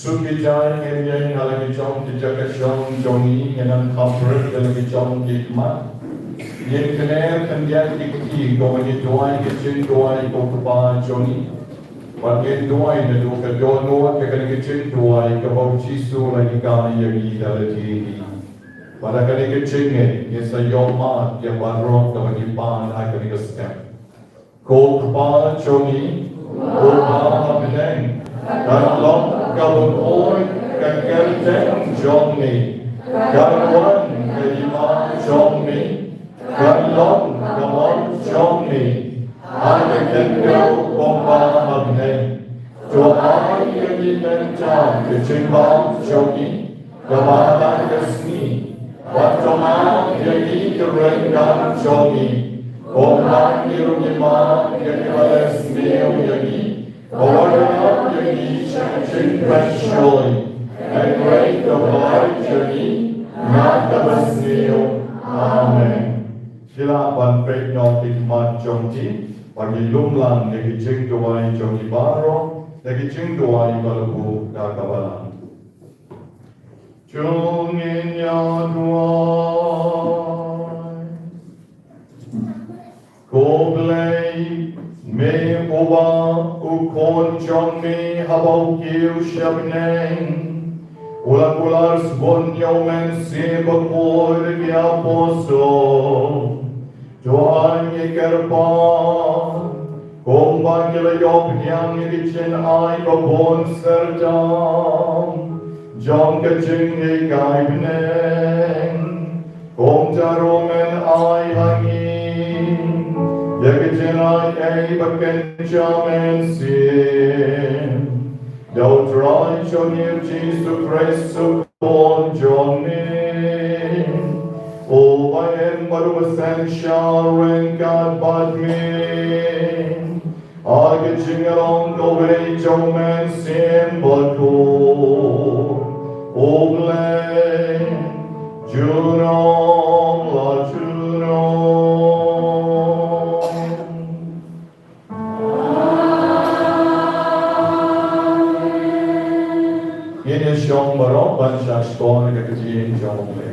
Shu ki jingïeit, ngin ïeng ha la ki jong ki jaka shong jong ngi, ngin nang khabret ha la ki jong ki khmat. Ngin kner khyndiat ki kti, kumba ngi duwai ka jingduwai ko Kpa jong ngi. Bad ngin duwai naduh ka dohnud ka kane ka jingduwai kaba u Jisu u la hikai ïa ngi da lade hi. Bad da kane ka jingngeit ngin sa ïohmad ïa baroh kaba ngi pan ha kane ka step. Ko Kpa jong ngi, ko Kpa ha bneng, kan long ka bunsien ka kyrteng jong me, kan wan ka hima jong me, kan long ka mon jong me ha ka khyndew kumba ha bneng. To ai ïa ngi mynta ka jingbam jong ngi, kaba ha kane ka sngi, bad to map ïa ngi ki ryngkat jong ngi, kumba ngi ruh ngi map ïa kiba leh sniew ïa ngi, bad wat ïarap ïa ngi sha ka jingpynshoi, hynrei to pynlait ïa ngi na kaba sniew. Amen. Ki lah ban peit noh ki khmat jong ki, ba ngi lum lang ïa ki jingduwai jong ngi baroh, ïa ki jingduwai ba la buh da ka balang. To ngin ïa duwai. Ko Blei, Me uba u khun jong me haba u kiew sha bneng u la kular sbun ïa u Mynsiem Bakhuid da ki apostol. To ai ngi kyrpad kumba ki la ïoh pdiang ïa ki jingai babun syrtam jong ka jinghikai bneng. Kumta ruh men ai ha ngi ïa ka jingaiei ba kynja mynsiem da U Trai jong ngi U Jisu Khrist U Khun jong me, uba im bad uba synshar ryngkat bad me ha ka jinglong kawei jong U Mynsiem Bakhuid, U Blei junom la junom. Ngin ïa shong baroh ban sha shkor ïa ka ktien jong U Blei.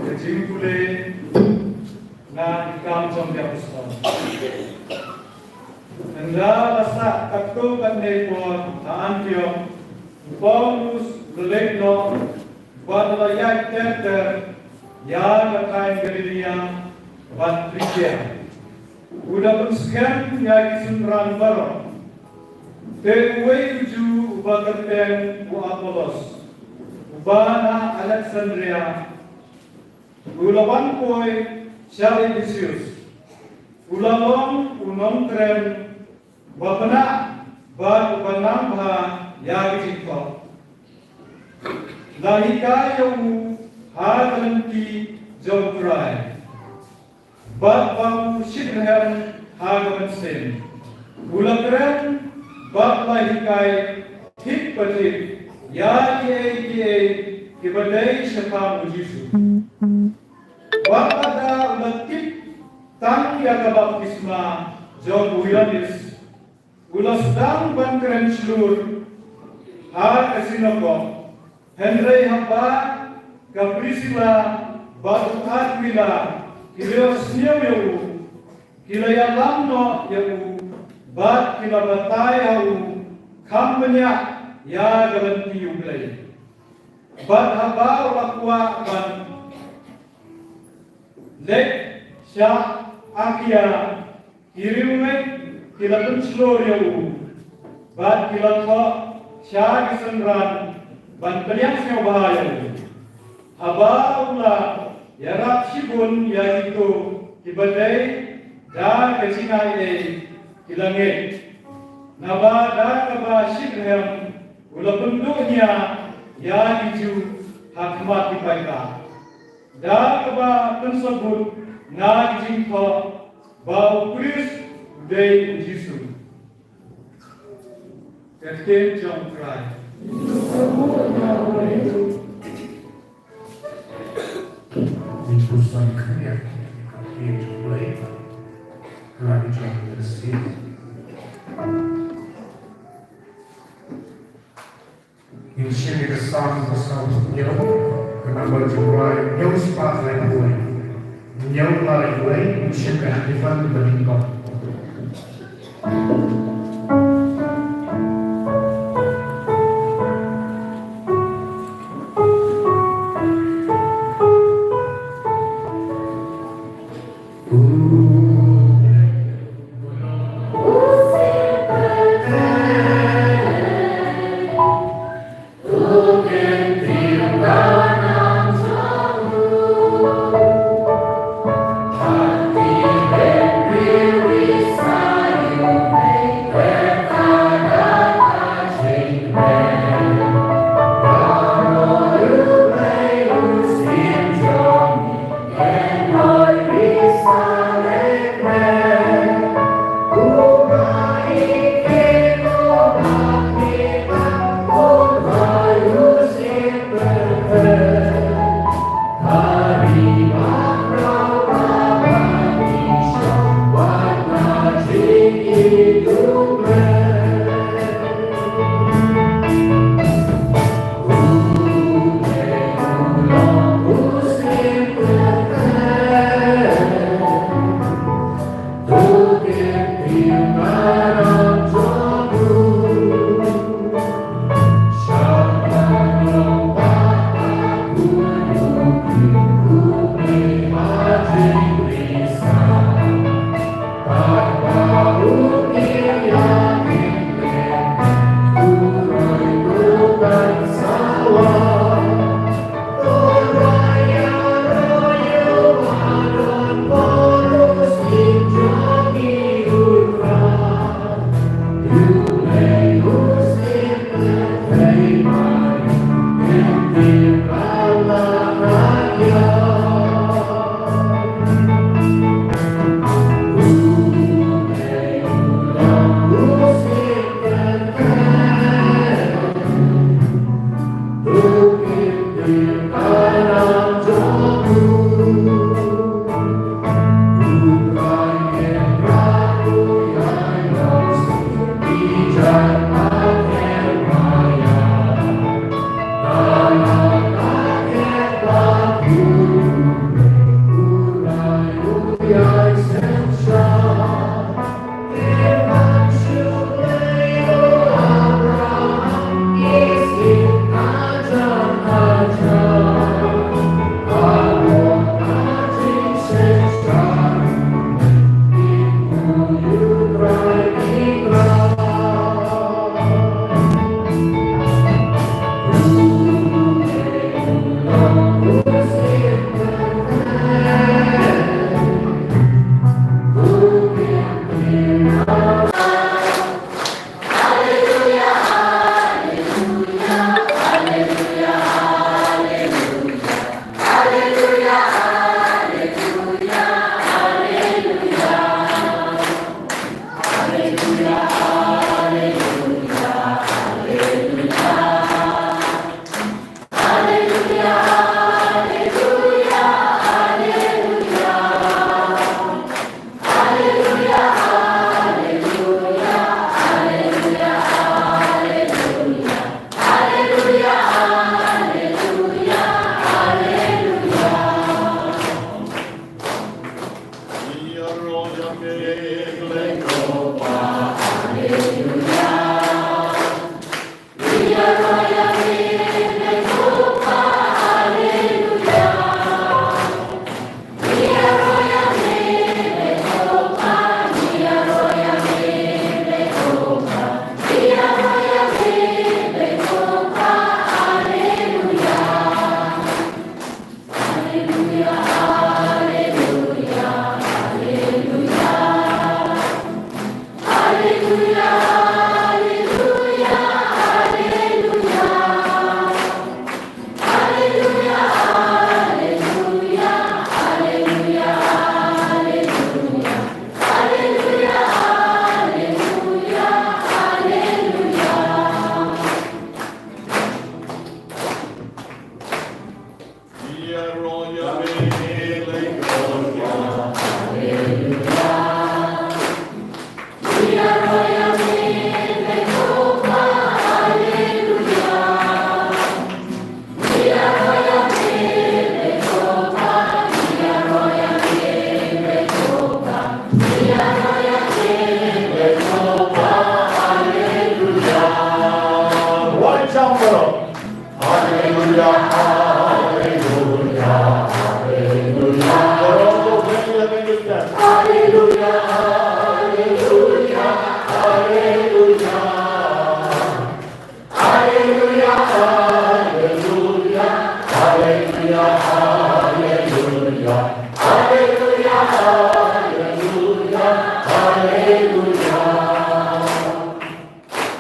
Ka jingpule na ki Kam jong ki Apostol. Ynda la sah katto katne por ha Antiok, u Paulus u la leit noh bad u la ïaid ter ter ïa ka thaiñ Galilea bad Phrigia. U la pynskhem ïa ki synran baroh. Te uwei u Jiw uba kyrteng u Apollos, uba na Aleksandria, u la wan poi sha Ephesus. U la long u nongkren ba pynah bad uba nang bha ïa ki jingthoh. La hikai ïa u ha ka lynti jong U Trai bad ba u shitrhem ha ka mynsiem. U la kren bad la hikai thik pa thik ïa kiei kiei kiba dei shaphang U Jisu. Bad lada u la tip tang ïa ka baptisma jong u Ïoannis, u la sdang ban kren shlur ha ka sinagog. Hynrei haba ka Prisila bad u Akwila ki la ïohsngew ïa u, ki la ïalam noh ïa u bad ki la batai ha u kham bniah ïa ka lynti U Blei. Bad haba u la kwah ban leit sha Akaia, ki riewngeit ki la pynshlur ïa u bad ki la thoh sha ki synran ban pdiang sngewbha ïa u. Haba u la ïarap shibun ïa kito kiba dei da ka jingaiei, ki la ngeit, naba da kaba shitrhem u la pynduh nia ïa ki Jiw ha khmat ki paidbah, da kaba pynsabut na ki jingthoh ba U Khrist u dei U Jisu. Ka ktien jong U Trai. Ngi pyrshang khyndiat ïa ka ktien jong U Blei ha la ka jong ka sien. Ngin shim ïa ka Salm ka saw hynñiew, ka number jong u lai hynñiew spah laiphew wei. Hynñiew lai wei, ngin shim ka ha ka fund ba nyngkong.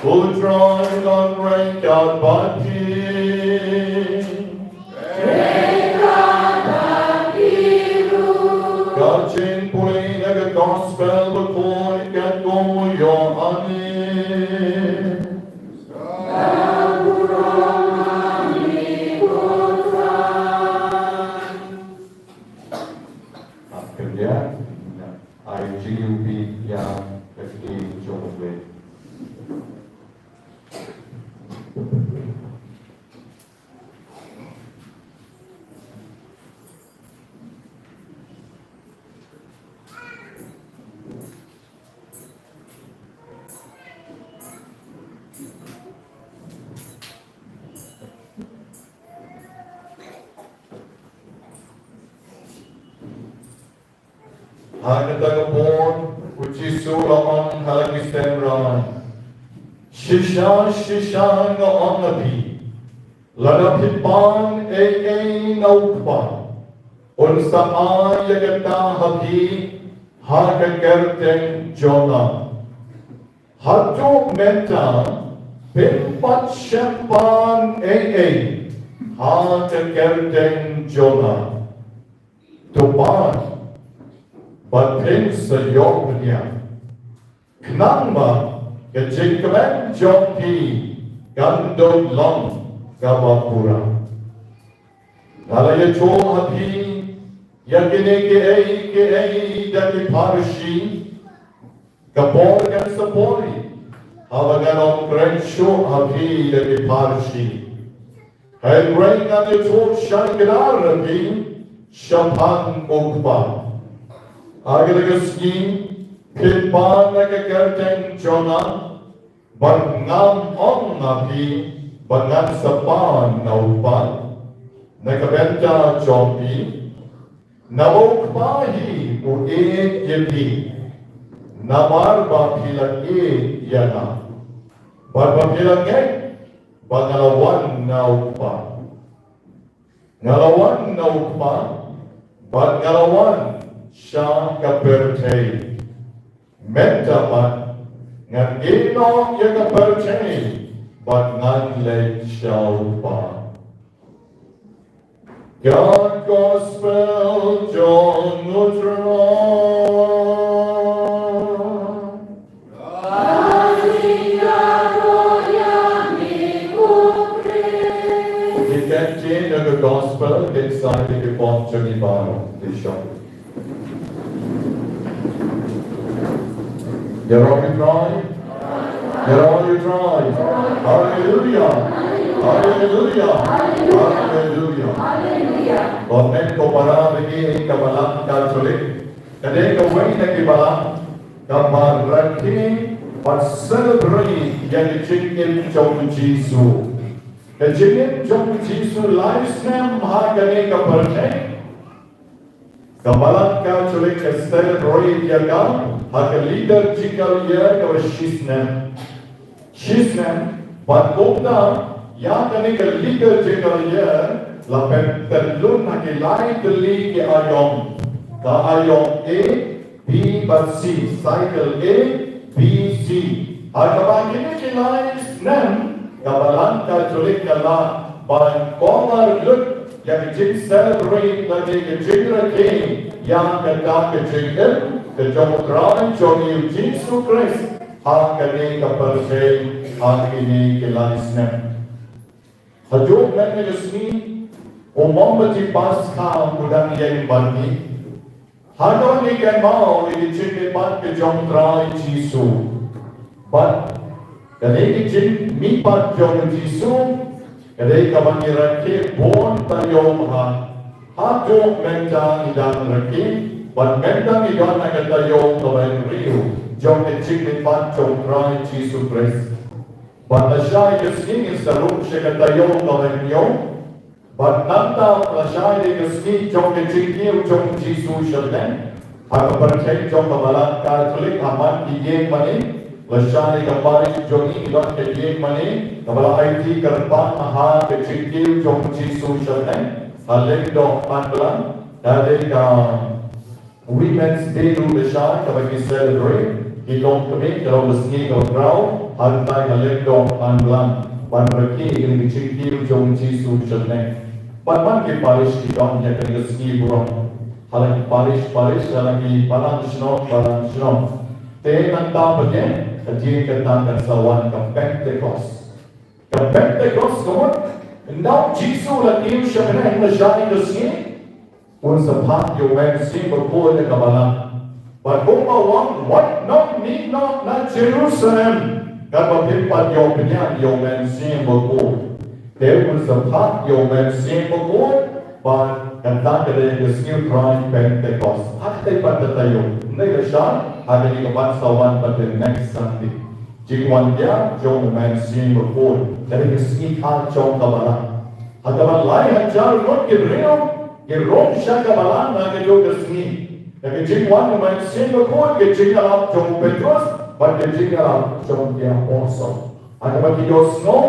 U Trai un ïaid bad phi. Ka jingpule na ka Gospel bakhuid katkum u Ïoannis. Hap khyndiat, ai jingïohi ïa ka ktien jong U Blei. Ha kata ka por, U Jisu u la ong ha la ki synran: Shisha, shisha, nga ong ha phi, lada phi pan ei ei na U Kpa, un sa ai ïa kata ha phi ha ka kyrteng jong nga. Haduh mynta phim pat shym pan ei ei ha ka kyrteng jong nga. To pan, bad phin sa ïoh bniah, khnang ba ka jingkmen jong phi kan duh long kaba pura. Nga la ïathuh ha phi ïa kine kiei kiei da ki pharshi, ka por kan sa poi haba ngan ym kren shuh ha phi da ki pharshi. Hynrei ngan ïathuh shai kdar ha phi shaphang U Kpa. Ha kata ka sngi phin pan ha ka kyrteng jong nga, bad ngam ong ha phi ba ngan sa pan na U Kpa na ka bynta jong phi. Naba U Kpa hi u ïeit ïa phi, namar ba phi la ïeit ïa nga, bad ba phi la ngeit ba nga la wan na U Kpa. Nga la wan na U Kpa, bad nga la wan sha ka pyrthei. Mynta pat ngan ïehnoh ïa ka pyrthei bad ngan leit sha U Kpa. Ka Gospel jong U Trai. Sa ïa ki bym jong ngi baroh, ki shong. Ïaroh ïa U Trai. Ïaroh ïa U Trai. Haleluya. Haleluya. Haleluya. Ba mut ko para, ïa kane ka balang Katholik, ka dei kawei na ki balang kaba rakhe bad celebrate ïa ka jingim jong U Jisu. Ka jingim jong U Jisu lai snem ha kane ka pyrthei. Ka balang Katholik ka celebrate ïa ka ha ka liturgical year kaba shisnem. Shisnem, bad kumta ïa kane ka liturgical year la pyntyllun ha ki lai tylli ki aïom. Ka aïom A, B bad C, cycle A, B, C. Ha kaba kine ki lai snem, ka balang Katholik ka lah ban cover lut ïa ka jing celebrate lane ka jingrakhe ïa kata ka jingim ka jong U Trai jong ngi U Jisu Khrist ha kane ka pyrthei ha kine ki lai snem. Haduh mynne ka sngi u mombati Paskha u dang ïeng bad ngi. Haduh ngi kynmaw ïa ki jingmihpat ka jong U Trai Jisu. Bad kane ka jingmihpat jong U Jisu ka dei kaba ngi rakhe bun taïew bha. Haduh mynta ngi dang rakhe bad mynta ngi don ha ka taïew kaba hynriew jong ka jingmihpat jong U Trai Jisu Khrist. Bad lashai ka sngi ngin sa rung sha ka taïew kaba hynñiew. Bad nangta lashai ka sngi jong ka jingkiew jong U Jisu sha bneng, ha ka pyrthei jong ka balang Katholik ha man ki ïing mane. Lashai ka parish jong ngi don ka ïing mane kaba la aiti kyrpang ha ka jingkiew jong U Jisu sha bneng ha Lyngdoh Manblang. Ka dei ka Women's Day ruh lashai kaba ki celebrate, ki longkmie, ka long ka sngi kaba khraw ha kata ka Lyngdoh Manblang ban rakhe ïa ka jingkiew jong U Jisu sha bneng. Bad man ki parish ki don ïa kane ka sngi burom. Ha la ki parish parish, ha la ki balang shnong balang shnong. Te nangta pat ïa ka dei kata ka sa wan ka Pentecost. Ka Pentecost ka mut ynda U Jisu u la kiew sha bneng lashai ka sngi, un sa phah ïa U Mynsiem Bakhuid ha ka balang. Bad kumba u ong, wat nym mih noh na Jerusalem katba phim pat ïoh pynïaid ïa U Mynsiem Bakhuid. Te un sa phah ïa U Mynsiem Bakhuid, bad kata ka dei ka sngi U Trai Pentecost. Ha kata pat ka taïew, ym dei lashai, ha kane ka ban sa wan pat the next Sunday. Jingwan biang jong U Mynsiem Bakhuid, ka dei ka sngi kha jong ka balang. Ha kaba lai hajar ngut ki briew ki rung sha ka balang ha kato ka sngi. Da ka jingwan U Mynsiem Bakhuid, ka jingïalap jong u Petrus bad ka jingïalap jong ki apostol. Ha kaba ki ïohsngew,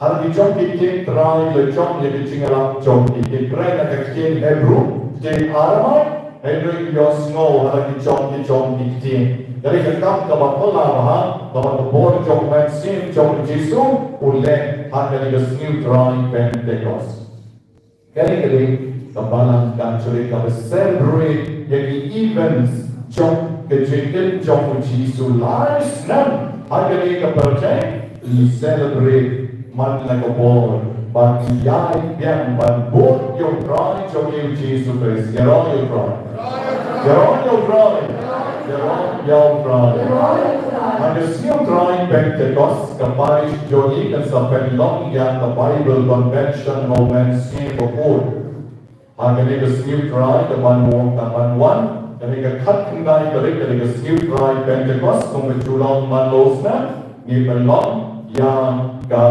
ha la ki jong ki ktien Trai la jong ïa ka jingïalap jong ki, ki kren ha ka ktien Hebru, ktien Aramai, hynrei ki ïohsngew ha la ki jong ki jong ki ktien. Ka dei ka kam kaba phylla bha kaba ka bor jong U Mynsiem jong U Jisu u leh ha kane ka sngi U Trai Pentecost. Kane ka dei ka balang Katholik kaba celebrate ïa ki events jong ka jingkiew jong U Jisu lai snem ha kane ka pyrthei. Ngi celebrate man la ka bor ban ïaid biang ban bud ïa U Trai jong ngi U Jisu Khrist. Ïaroh ïa U Trai. Ïaroh ïa U Trai. Ïaroh ïa U Trai. Ha ka sngi U Trai Pentecost ka parish jong ngi kan sa pynlong ïa ka Bible Convention ha U Mynsiem Bakhuid. Ha kane ka sngi U Trai ka ban wan, ka ban wan, kane ka khatkhyndai tarik, kane ka sngi U Trai Pentecost, kum ka ju long man la u snem, ngi pynlong ïa ka,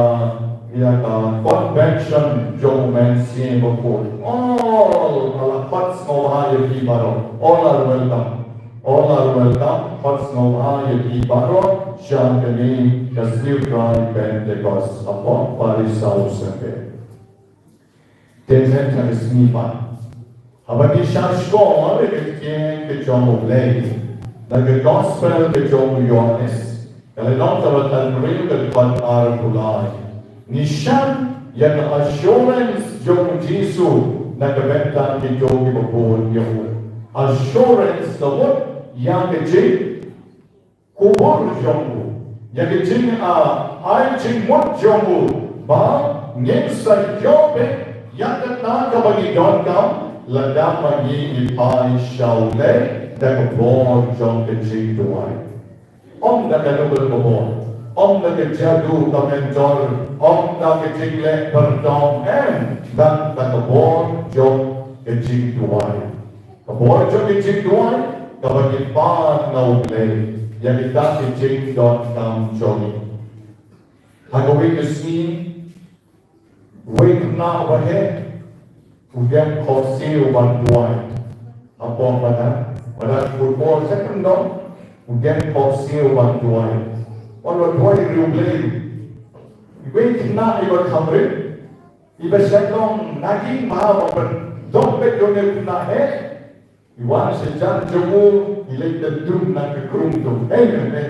ïa ka convention jong U Mynsiem Bakhuid. All, all are, khot sngewbha ïa phi baroh. All are welcome. All are welcome. Khot sngewbha ïa phi baroh sha kane ka sngi U Trai Pentecost. Hapoh parish South Sempeh. Te mynta ka sngi pat, haba ngi shah shkor ïa ka ktien ka jong U Blei na ka Gospel ka jong u Ïoannis, ka lynnong kaba khathynriew, ka dkhot arphew lai, ngi shem ïa ka assurance jong U Jisu na ka bynta kito kiba bud ïa u. Assurance ka mut ïa ka jing kubur jong u, ïa ka jing, ah, ai jingmut jong u, ba ngin sa ïoh beit Ïa kata kaba ngi donkam, lada ma ngi ngi phai sha U Blei da ka bor jong ka jingduwai. Ym da kano kano ka bor. Ym da ka jadu ka mentor. Ym da ka jingleh pyrthei, em. Tang da ka bor jong ka jingduwai. Ka bor jong ka jingduwai, kaba ngi pan na U Blei ïa kita ki jingdonkam jong ngi. Ha kawei ka sngi, wei u khynnah uba heh u dang khohsiew ban duwai. Hapoh ba dang, ba dang football second dong, u dang khohsiew ban duwai. Wan duwai ïa U Blei. Wei u khynnah iba kham rit, iba shet long na ki ma ba pyndong beit ïa une u khynnah heh. I wan sha jan jong u, i leit da dum na ka krung jong u. Hei me, me.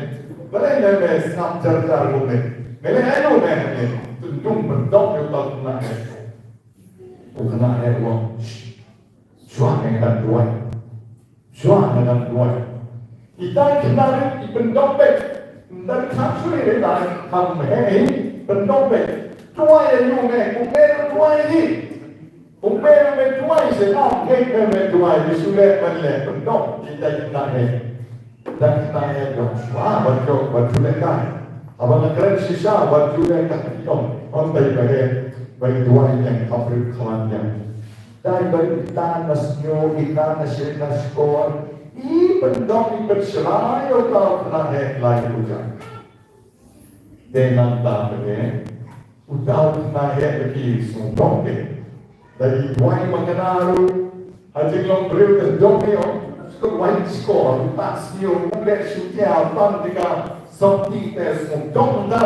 Balei me, me sngap jar jar kumne? Me leh aïu me, me? Dum pyndong ïa uta u khynnah heh. U khynnah heh u ong, shh, shuwa nga dang duwai. Shuwa nga dang duwai. Ita i khynnah rit i pyndong beit. Ym dei tang shu rit, ita i khynnah heh i pyndong beit. Duwai ïa u me, kumne duwai ïa u. Kumne me duwai sha nga, kumne me duwai, me shu leh ban leh, pyndong, ita i khynnah heh. Ita i khynnah heh i ong, shuwa, wat ju, wat ju lehkai. Haba nga kren shisha, wat ju lehkai, i ong, ym dei ba heh, ba i duwai ïa nga kham rit kham ïa. Dei ba ita na sniew, ita na shane na shkor, i pyndong, i pynshrai ïa uta u khynnah heh lai u ja. Te nangta mynne, uta u khynnah heh ba ki sngewdom te. Da i duwai makna ruh, ha jinglong briew ka dom ïa u, sngewdom wai skor, uta sniew, u leh shutia, u pan tika, sopti te sngewdom da.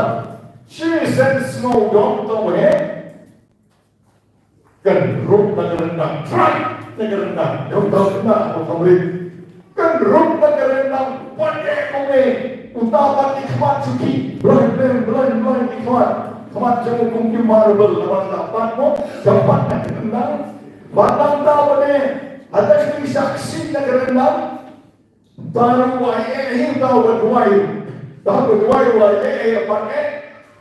Shisien sngewdom to heh. Kan ruh na ka ryndang, trai na ka ryndang, ïa uta u khynnah ba kham rit. Kan ruh na ka ryndang, pat eh kumne, uta pat ki khmat shuki, bloi, bloi, bloi, bloi ki khmat. Khmat jong u kum ki marble, naba la pat mo, jong pat na ka ryndang. Pat nangta pat eh, hata ki shaksi na ka ryndang. Uta ruh u ïeh hi, uta uba duwai. Uta uba duwai u ïeh hi, pat eh.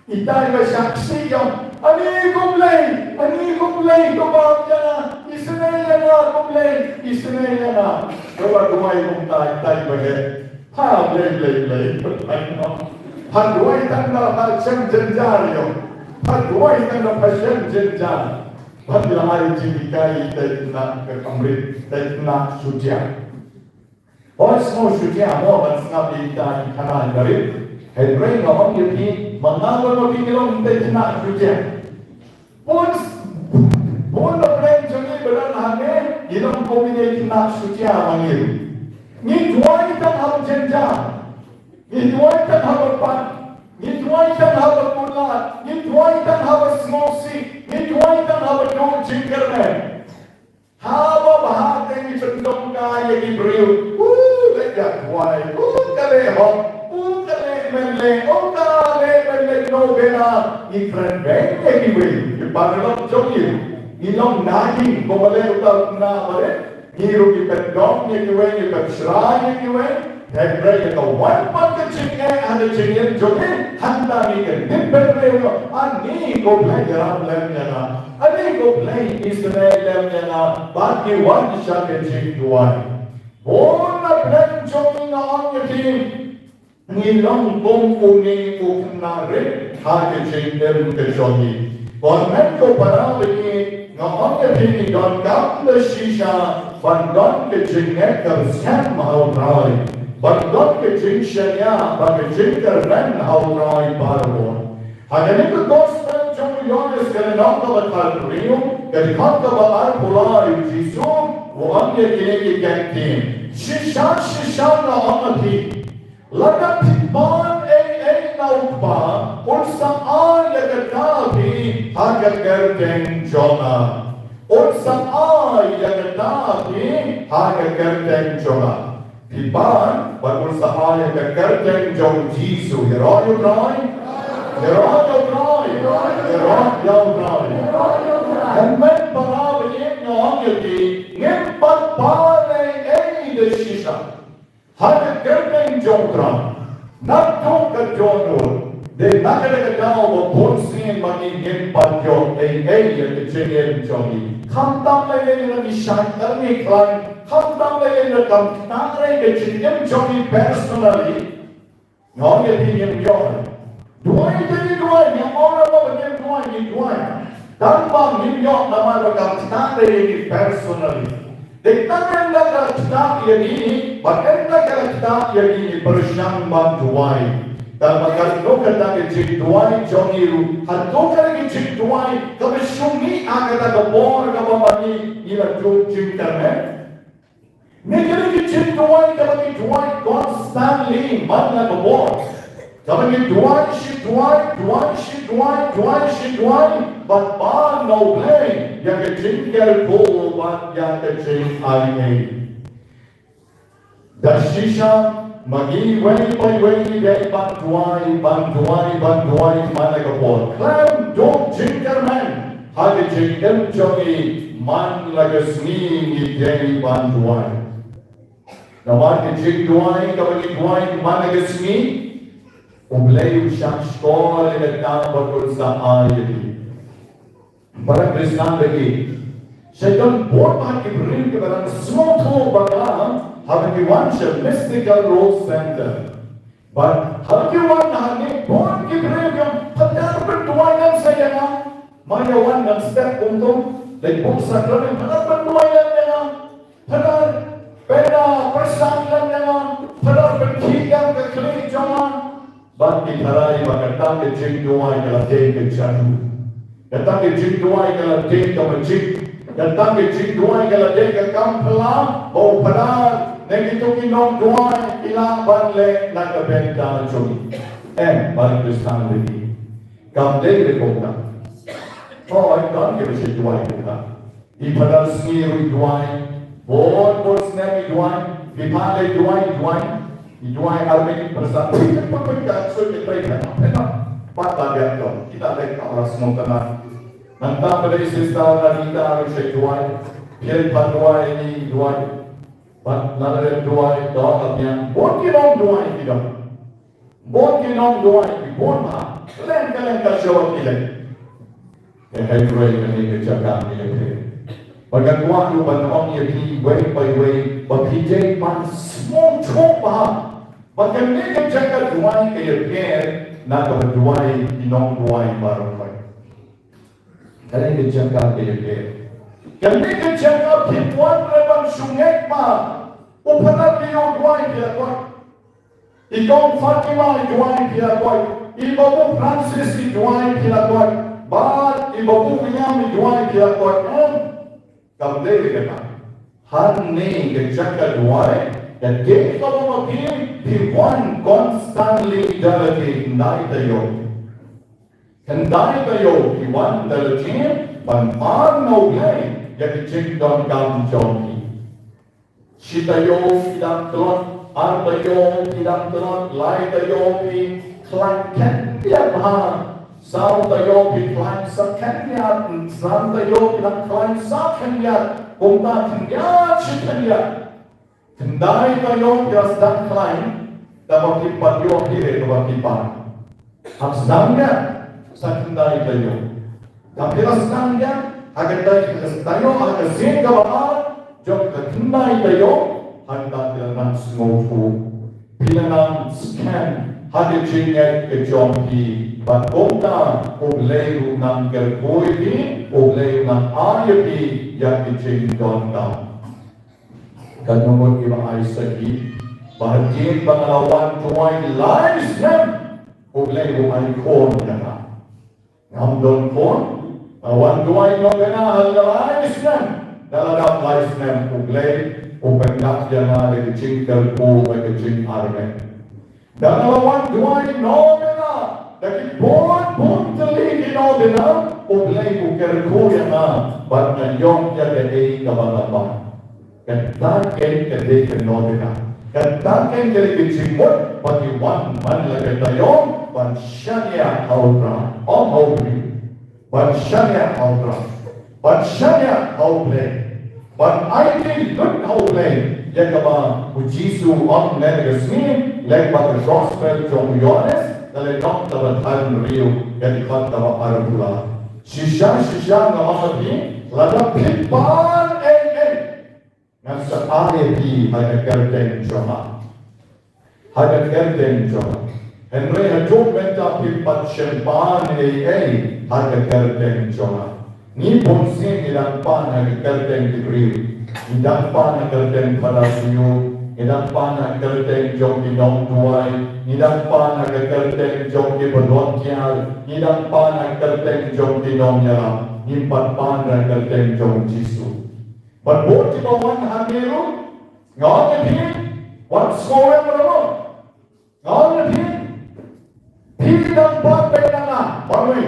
Ita iba shaksi i ong, ani ko Blei, ani ko Blei, to bam ïa nga, isynei ïa nga ko Blei, isynei ïa nga. Uta uba duwai kumta, ita iba heh. Ha Blei, Blei, Blei. Ha duwai tang da ha shem jynjar ïa u. Ha duwai tang da ha shem jynjar. Bad la ai jinghikai ita i khynnah ka kham rit, ita i khynnah shutia. Hooid, sngewsih shutia mo ban sngap ïa ita i khynnah i barit. Hynrei nga ong ïa phi, ma nga bad ma phi ngi long ita i khynnah shutia. Bun, bun na pdeng jong ngi ba don hangne, ngi long kum ita i khynnah shutia ma ngi. Ngi duwai tang haba jynjar. Ngi duwai tang haba pan. Ngi duwai tang haba kular. Ngi duwai tang haba sngewsih. Ngi duwai tang haba duh jingkyrmen. Haba bha te ngi pyndongkai ïa ki briew. U leh ïa duwai, u ka leh hok, u ka leh mynleh, u ka leh mynleh, no bena. Ngi kren beiñ ïa kiwei, ki paralok jong ngi. Ngi long na ngi, kumba leh uta u khynnah barit. Ngi ruh ngi pyndong ïa kiwei, ngi pynshrai ïa kiwei. Hynrei ïa ka wan pat ka jingeh ha ka jingim jong ngi, hangta ngi kyndit bynriew ïa, ani ko Blei ïarap lem ïa nga, ani ko Blei isynei lem ïa nga, bad ngi wan sha ka jingduwai. Bun na pdeng jong ngi nga ong ïa phi, ngi long kum une u khynnah rit ha ka jingim ka jong ngi. Ko hynmen ko para bangeit, nga ong ïa phi ngi donkam da shisha ban don ka jingngeit ka bsem ha U Trai, ban don ka jingshaniah bad ka jingkyrmen ha U Trai baroh. Ha kane ka gospel jong u Ïoannis ka lynnong kaba khathynriew, ka dkhot kaba arphew lai, u Jisu u ong ïa kine ki kyntien. Shisha shisha nga ong ïa phi, lada phi pan ei ei na u Kpa, un sa ai ïa kata ha phi ha ka kyrteng jong nga. Un sa ai ïa kata ha phi ha ka kyrteng jong nga. Phi pan, bad un sa ai ïa ka kyrteng jong u Jisu. Ïaroh ïa U Trai. Ïaroh ïa U Trai. Ïaroh ïa U Trai. Hynmen para bangeit nga ong ïa phi, ngim pat pan ei ei da shisha. Ha ka kyrteng jong U Trai, naduh ka dohnud, Te na kata ka daw ba bun sien ma ngi ngim pat ïoh ei ei ïa ka jingim jong ngi. Khamtam lei lei lada ngi shait, lada ngi khlaiñ, khamtam lei lei lada kam kynang re ka jingim jong ngi personally. Nga ong ïa phi ngim ïoh. Duwai te ngi duwai, ngim ong ba ngim duwai, ngi duwai. Tang ba ngim ïoh namar ba kam ktah ïa ngi personally. Dei tang ynda ka ktah ïa ngi, ba ynda ka ktah ïa ngi, ngi pyrshang ban duwai. Tang ba katno kata ka jingduwai jong ngi ruh, hato kata ka jingduwai kaba shu mih ha kata ka por kaba ma ngi ngi la duh jingkyrmen. Ngi kane ka jingduwai kaba ngi duwai constantly man la ka por. Kaba ngi duwai shi duwai, duwai shi duwai, duwai shi duwai. Bad pan na U Blei ïa ka jingkyrkhu bad ïa ka jingai ei. Da shisha ma ngi iwei pa iwei ngi dei ban duwai, ban duwai, ban duwai man la ka por. Khlem duh jingkyrmen ha ka jingim jong ngi man la ka sngi ngi dei ban duwai. Namar ka jingduwai kaba ngi duwai man la ka sngi, U Blei u shah shkor ïa kata bad un sa ai ïa ngi. Para Khristan ba ïeit, sa don bun bha ki briew kiba dang sngewthuh ba ka, haba ki wan sha Mystical Rose Center. Bad haba ki wan hangne bun ki briew ki ong, "Phadar pynduwai lem sa ïa nga." Ma ïa wan dang step kumto, leit buh sakramen, "Phadar pynduwai lem ïa nga." Phadar, pynda pyrshang lem ïa nga, Phadar pynkhih ïa ka khlieh jong nga. Bad ngi tharai ba kata ka jingduwai ka la dei ka jadu. Kata ka jingduwai ka la dei ka magic. Kata ka jingduwai ka la dei ka kam phylla ba u Phadar ne kito ki nongduwai ki lah ban leh na ka bynta jong ngi. Em, para Khristan ba ïeit, kam dei kumta. Oh, I don't give a shit duwai kumta. I Phadar sngi ruh i duwai. Bun bun snem i duwai. Phi phah leit duwai, i duwai. I duwai ar minit, pyrshang. Phi phi phi ka sut i trei phi phi. Pat la biang to. Kita leit ka ora sngewtynnat. Nangta phi leit sister Anita ruh sa i duwai. Phi leit pat duwai, i duwai. Pat la leit duwai to la biang. Bun ki nongduwai ki don. Bun ki nongduwai ki bun bha. Kylleng kylleng ka shnong ki leit. Te hynrei kane ka jaka ngi ïa phi. Bad nga kwah ruh ban ong ïa phi iwei pa iwei ba phi dei ban sngewthuh bha ba kane ka jaka duwai ka ïapher na kaba duwai ki nongduwai baroh. Kane ka jaka ka ïapher. Kane ka jaka phim wan re ban shu ngeit ba u Phadar ki ïoh duwai ki la koit. I Kong Fatima i duwai phi la koit. I Babu Francis i duwai phi la koit. Bad i Babu William i duwai phi la koit. Em, kam dei kata. Hangne ka jaka duwai ka dei kaba ma phi, phi wan constantly da lade, khyndai taïew. Khyndai taïew phi wan da lade ban pan na U Blei ïa ka jingdonkam jong phi. Shi taïew phi dang tlot, ar taïew phi dang tlot, lai taïew phi khlaiñ khyndiat bha, saw taïew phi khlaiñ sa khyndiat, san taïew phi dang khlaiñ sa khyndiat, kumta khyndiat shi khyndiat. Khyndai taïew phi la sdang khlaiñ, da ba phi pat ïoh phi re kaba phi pan. Hap sdang ïa sa khyndai taïew. Hap ïa sdang ïa ha ka taïew, ha ka taïew, ha ka sien kaba ar jong ka khyndai taïew, hangta phi la nang sngewthuh. Phi la nang skhem ha ka jingngeit ka jong phi. Bad kumta U Blei u nang kyrkhu ïa phi, U Blei u nang ai ïa phi ïa ka jingdonkam. Katno ngut kiba ai sakhi ba hadien ba nga la wan duwai lai snem, U Blei u ai khun ïa nga. Ngam don khun, nga wan duwai novena ha lai snem, da la dap lai snem U Blei u pyndap ïa nga da ka jingkyrkhu bad ka jingarmet. Da nga la wan duwai novena da ki bun bun tylli ki novena, U Blei u kyrkhu ïa nga bad nga ïoh ïa kaei kaba nga pan. Kata kein ka dei ka novena. Kata kein ka dei ka jingmut ba ngi wan man la ka taïew ban shaniah ha U Trai, ym ha u briew. Ban shaniah ha U Trai, ban shaniah ha U Blei, ban aiti lut ha U Blei, ïa kaba U Jisu u ong mynne ka sngi lem bad ka Gospel jong u Ïoannis, ka lynnong kaba thain hynriew, ka dkhot kaba arphew lai. Shisha, shisha nga ong ïa phi, lada phi pan ei ei, ngan sa ai ïa phi ha ka kyrteng jong nga. Ha ka kyrteng jong nga. Hynrei haduh mynta phim pat shym pan ei ei ha ka kyrteng jong nga. Ngi bunsien ngi dang pan ha ka kyrteng ki briew. Ngi dang pan ha ka kyrteng Phadar Sniawbhalang, ngi dang pan ha ka kyrteng jong ki nongduwai, ngi dang pan ha ka kyrteng jong ki baroh kiar, ngi dang pan ha ka kyrteng jong ki nongïalam, ngim pat pan ha ka kyrteng jong Jisu. Bad bun kiba wan hangne ruh, nga ong ïa phi, wat sngewrem ruh. Nga ong ïa phi, phi dang bad bad na nga marwei.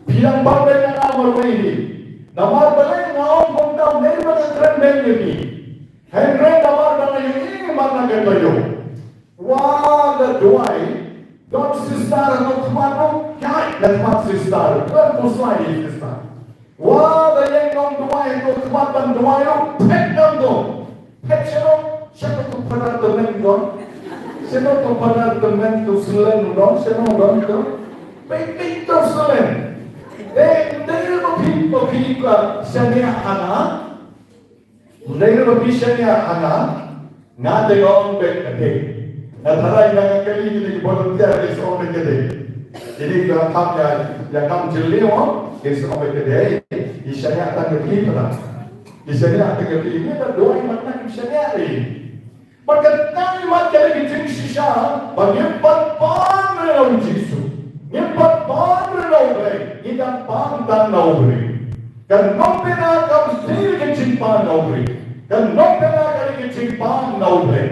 Phi dang bad bad na nga marwei hi. Namar balei nga ong kumta, ne ba nga kren beiñ ïa phi. Hynrei namar ba nga ïohi man la ka taïew. Wat la duwai, don sister ha khmat ruh, ïaid na khmat sister, khlem khuslai ïa sister. Wat la ïeng nongduwai ha khmat ban duwai ruh, phet ngam don. Phet shano, shano tu Phadar Tymmen don. Shano tu Phadar Tymmen tu Syllen don, shano don tu. Peit, peit tu Syllen. Eh, ym dei ba phi, ba phi ka shaniah ha nga. Ym dei ba phi shaniah ha nga. Nga te nga ong beit ka dei. Nga tharai nga kylli kine ki volunteer ki sa ong beit ka dei. Kine ki kham ïa, ïa kham jylliew, ki sa ong beit ka dei. Ki shaniah tang ïa phi, Phadar. Ki shaniah tang ïa phi, ngi la duwai man la ki shaniah ri. Bad kata ngi mat ka dei ka jingshisha ba ngim pat pan re na u Jisu. Ngim pat pan re na U Blei. Ngi dang pan tang na u briew. Ka nongpynïaid kam dei ka jingpan na u briew. Ka nongpynïaid ka dei ka jingpan na U Blei.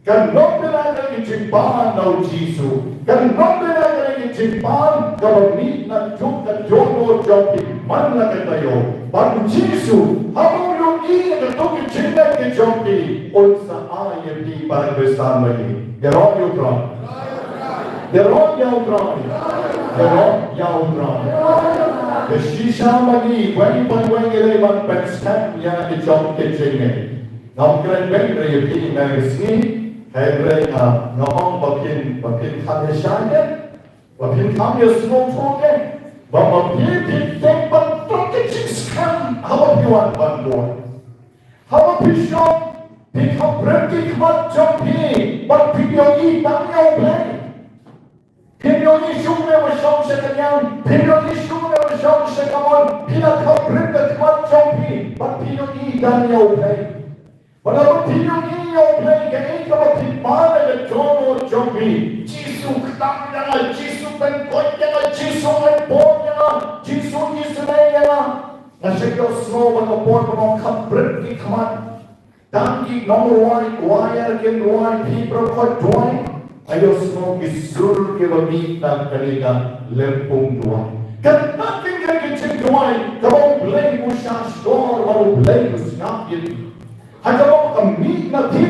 Ka nongpynïaid ka dei ka jingpan na u Jisu. Ka nongpynïaid ka dei ka jingpan kaba mih na juk ka jong u jong phi man la ka taïew. Bad u Jisu haba u ïohi ïa kato ka jingngeit ka jong phi, un sa ai ïa phi para Khristan ba ïeit. Ïaroh ïa u Trai. Ïaroh ïa u Trai. Ïaroh ïa u Trai. Ka shisha ba ngi weng ban weng ïa lei ban pynskhem ïa ka jong ka jingngeit. Ngam kren beiñ re ïa phi na ka sngi, hynrei nga, nga ong ba phin, ba phin kham ïa shaniah, ba phin kham ïa sngewthuh ne, ba ma phi phin tip ban pynskhem haba phi wan ban duwai. Haba phi shong, phin kham bret ki khmat jong phi, bad phin ïohi tang ïa U Blei. Phin ïohi shuh ne ba shong sha ka niam, phin ïohi shuh ne ba shong sha ka mon, phi la kham bret ka khmat jong phi, bad phin ïohi tang ïa U Blei. Bad haba phi ïohi ïa U Blei, kaei kaba phi pan ha ka jong u jong phi. Jisu khlad ïa nga, Jisu pynkoit ïa nga, Jisu leh bor ïa nga, Jisu isynei ïa nga. Nga shu ïohsngew ba ka por ba nga kham bret ki khmat. Tang ki nongrwai, choir kin rwai, phi baroh khoit duwai. Nga ïohsngew ki sur kiba mih na kane ka lympung duwai. Kata ka dei ka jingduwai kaba U Blei u sngap shuh, ba U Blei u sngap ïa phi. Ha kaba ka mih na phi,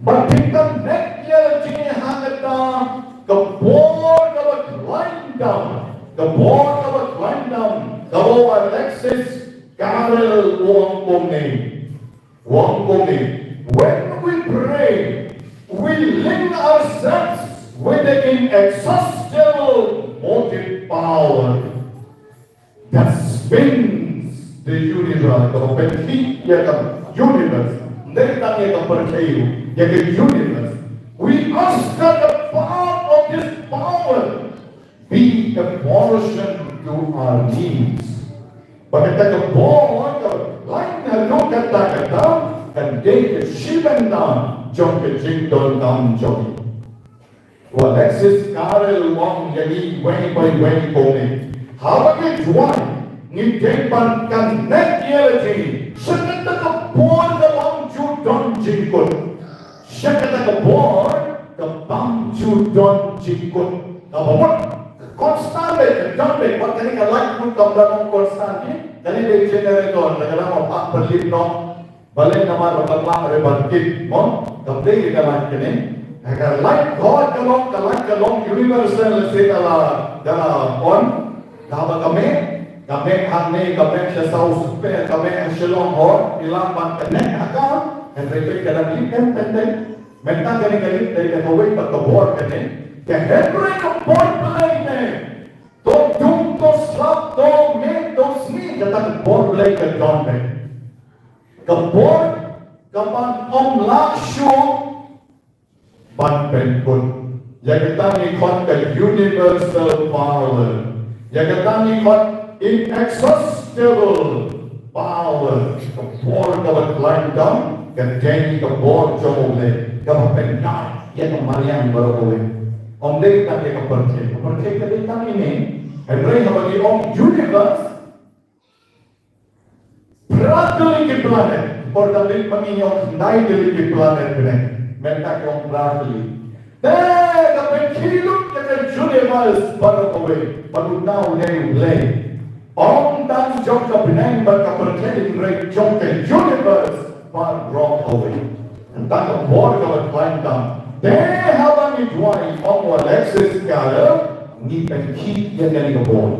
bad phi connect ïa lade ha kata ka bor kaba khlaiñ tam, ka bor kaba khlaiñ tam, kaba u Alexis Carrel u ong kumne. U ong kumne, when we pray, we link ourselves with the inexhaustible motive power that spins the universe, kaba pynkhih ïa ka universe. Ym dei tang ïa ka pyrthei, ïa ka universe. We ask that the power of this power be apportioned to our needs. Ba kata ka bor ka lain haduh katta katta kan dei ka shi bynta jong ka jingdonkam jong ngi. U Alexis Carrel u ong ïa ngi wei pa wei kumne. Haba ngi duwai, ngi dei ban connect ïa lade sha kata ka bor kaba ym ju don jingkut. Sha kata ka bor kaba ym ju don jingkut. Kaba mut constant beit, ka don beit, wat kane ka light mut kam da long constant hi. Kane dei generator, da ka dang ong pynlip noh. Balei namar ba ka light re ban tip, mo? Kam dei ka light kane. Ka light God ka long, ka light ka long universal, lehse ka la, ka la on. Kaba ka mih, ka mih hangne, ka mih sha South Pacific, ka mih ha Shillong, hooid, ngi lah ban connect ha ka, hynrei ka dang lip, em, em, em. Mynta kane ka list dei ka kawei pat ka bor kane. Te hynrei ka bor Blei ne, to dung, to slap, to miet, to sngi, kata ka bor Blei ka don beit. Ka bor kaban ym lah shuh ban pynkut. Ïa kata ngi khot ka universal power. Ïa kata ngi khot inexhaustible power. Ka bor kaba khlaiñ tam ka dei ka bor jong U Blei kaba pynïaid ïa ka mariang baroh kawei. Ym dei tang ïa ka pyrthei. Ka pyrthei ka dei tang ine. Hynrei haba ngi ong universe, phra tylli ki planet, por da lit ma ngi ong khyndai tylli ki planet bneng, mynta ki ong phra tylli. Te ka pynkhih lut ïa ka universe baroh kawei, bad uta u dei U Blei. Ym tang jong ka bneng bad ka pyrthei hynrei jong ka universe baroh kawei. Tang ka bor kaba khlaiñ tam. Te haba ngi duwai, ong u Alexis Carrel, ngi pynkhih ïa kane ka bor.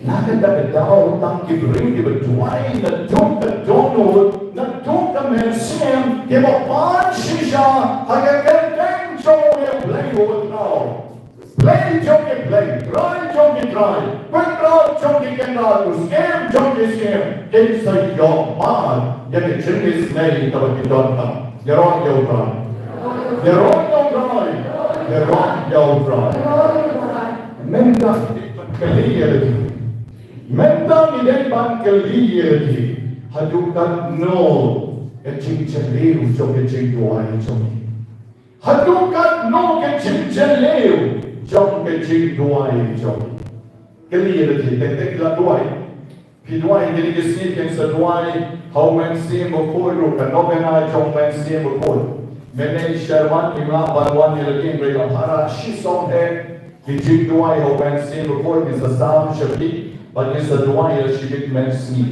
Na kata ka daw tang ki briew kiba duwai naduh ka dohnud, naduh ka mynsiem, kiba pan shisha ha ka kyrteng jong U Blei uba thaw. Blei jong ki blei, Trai jong ki trai, Kynrad jong ki kynrad, u Syiem jong ki syiem, kin sa ïoh mad ïa ka jingisynei kaba ki don tam. Ïaroh ïa U Trai. Ïaroh ïa U Trai. Ïaroh ïa U Trai. Mynta ngi dei ban kylli ïa lade. Mynta ngi dei ban kylli ïa lade. Haduh katno ka jingjylliew jong ka jingduwai jong ngi? Haduh katno ka jingjylliew jong ka jingduwai jong ngi? Kylli ïa lade, te te ki la duwai. Phi duwai kine ki sngi, phin sa duwai ha U Mynsiem Bakhuid ruh, ka novena jong U Mynsiem Bakhuid. Mynne i Sherman im lah ban wan ïa lade hynrei la phara shisom hi. Ki jingduwai ha U Mynsiem Bakhuid ngin sa sam sha phi bad ngin sa duwai ïa la shibit mynsngi.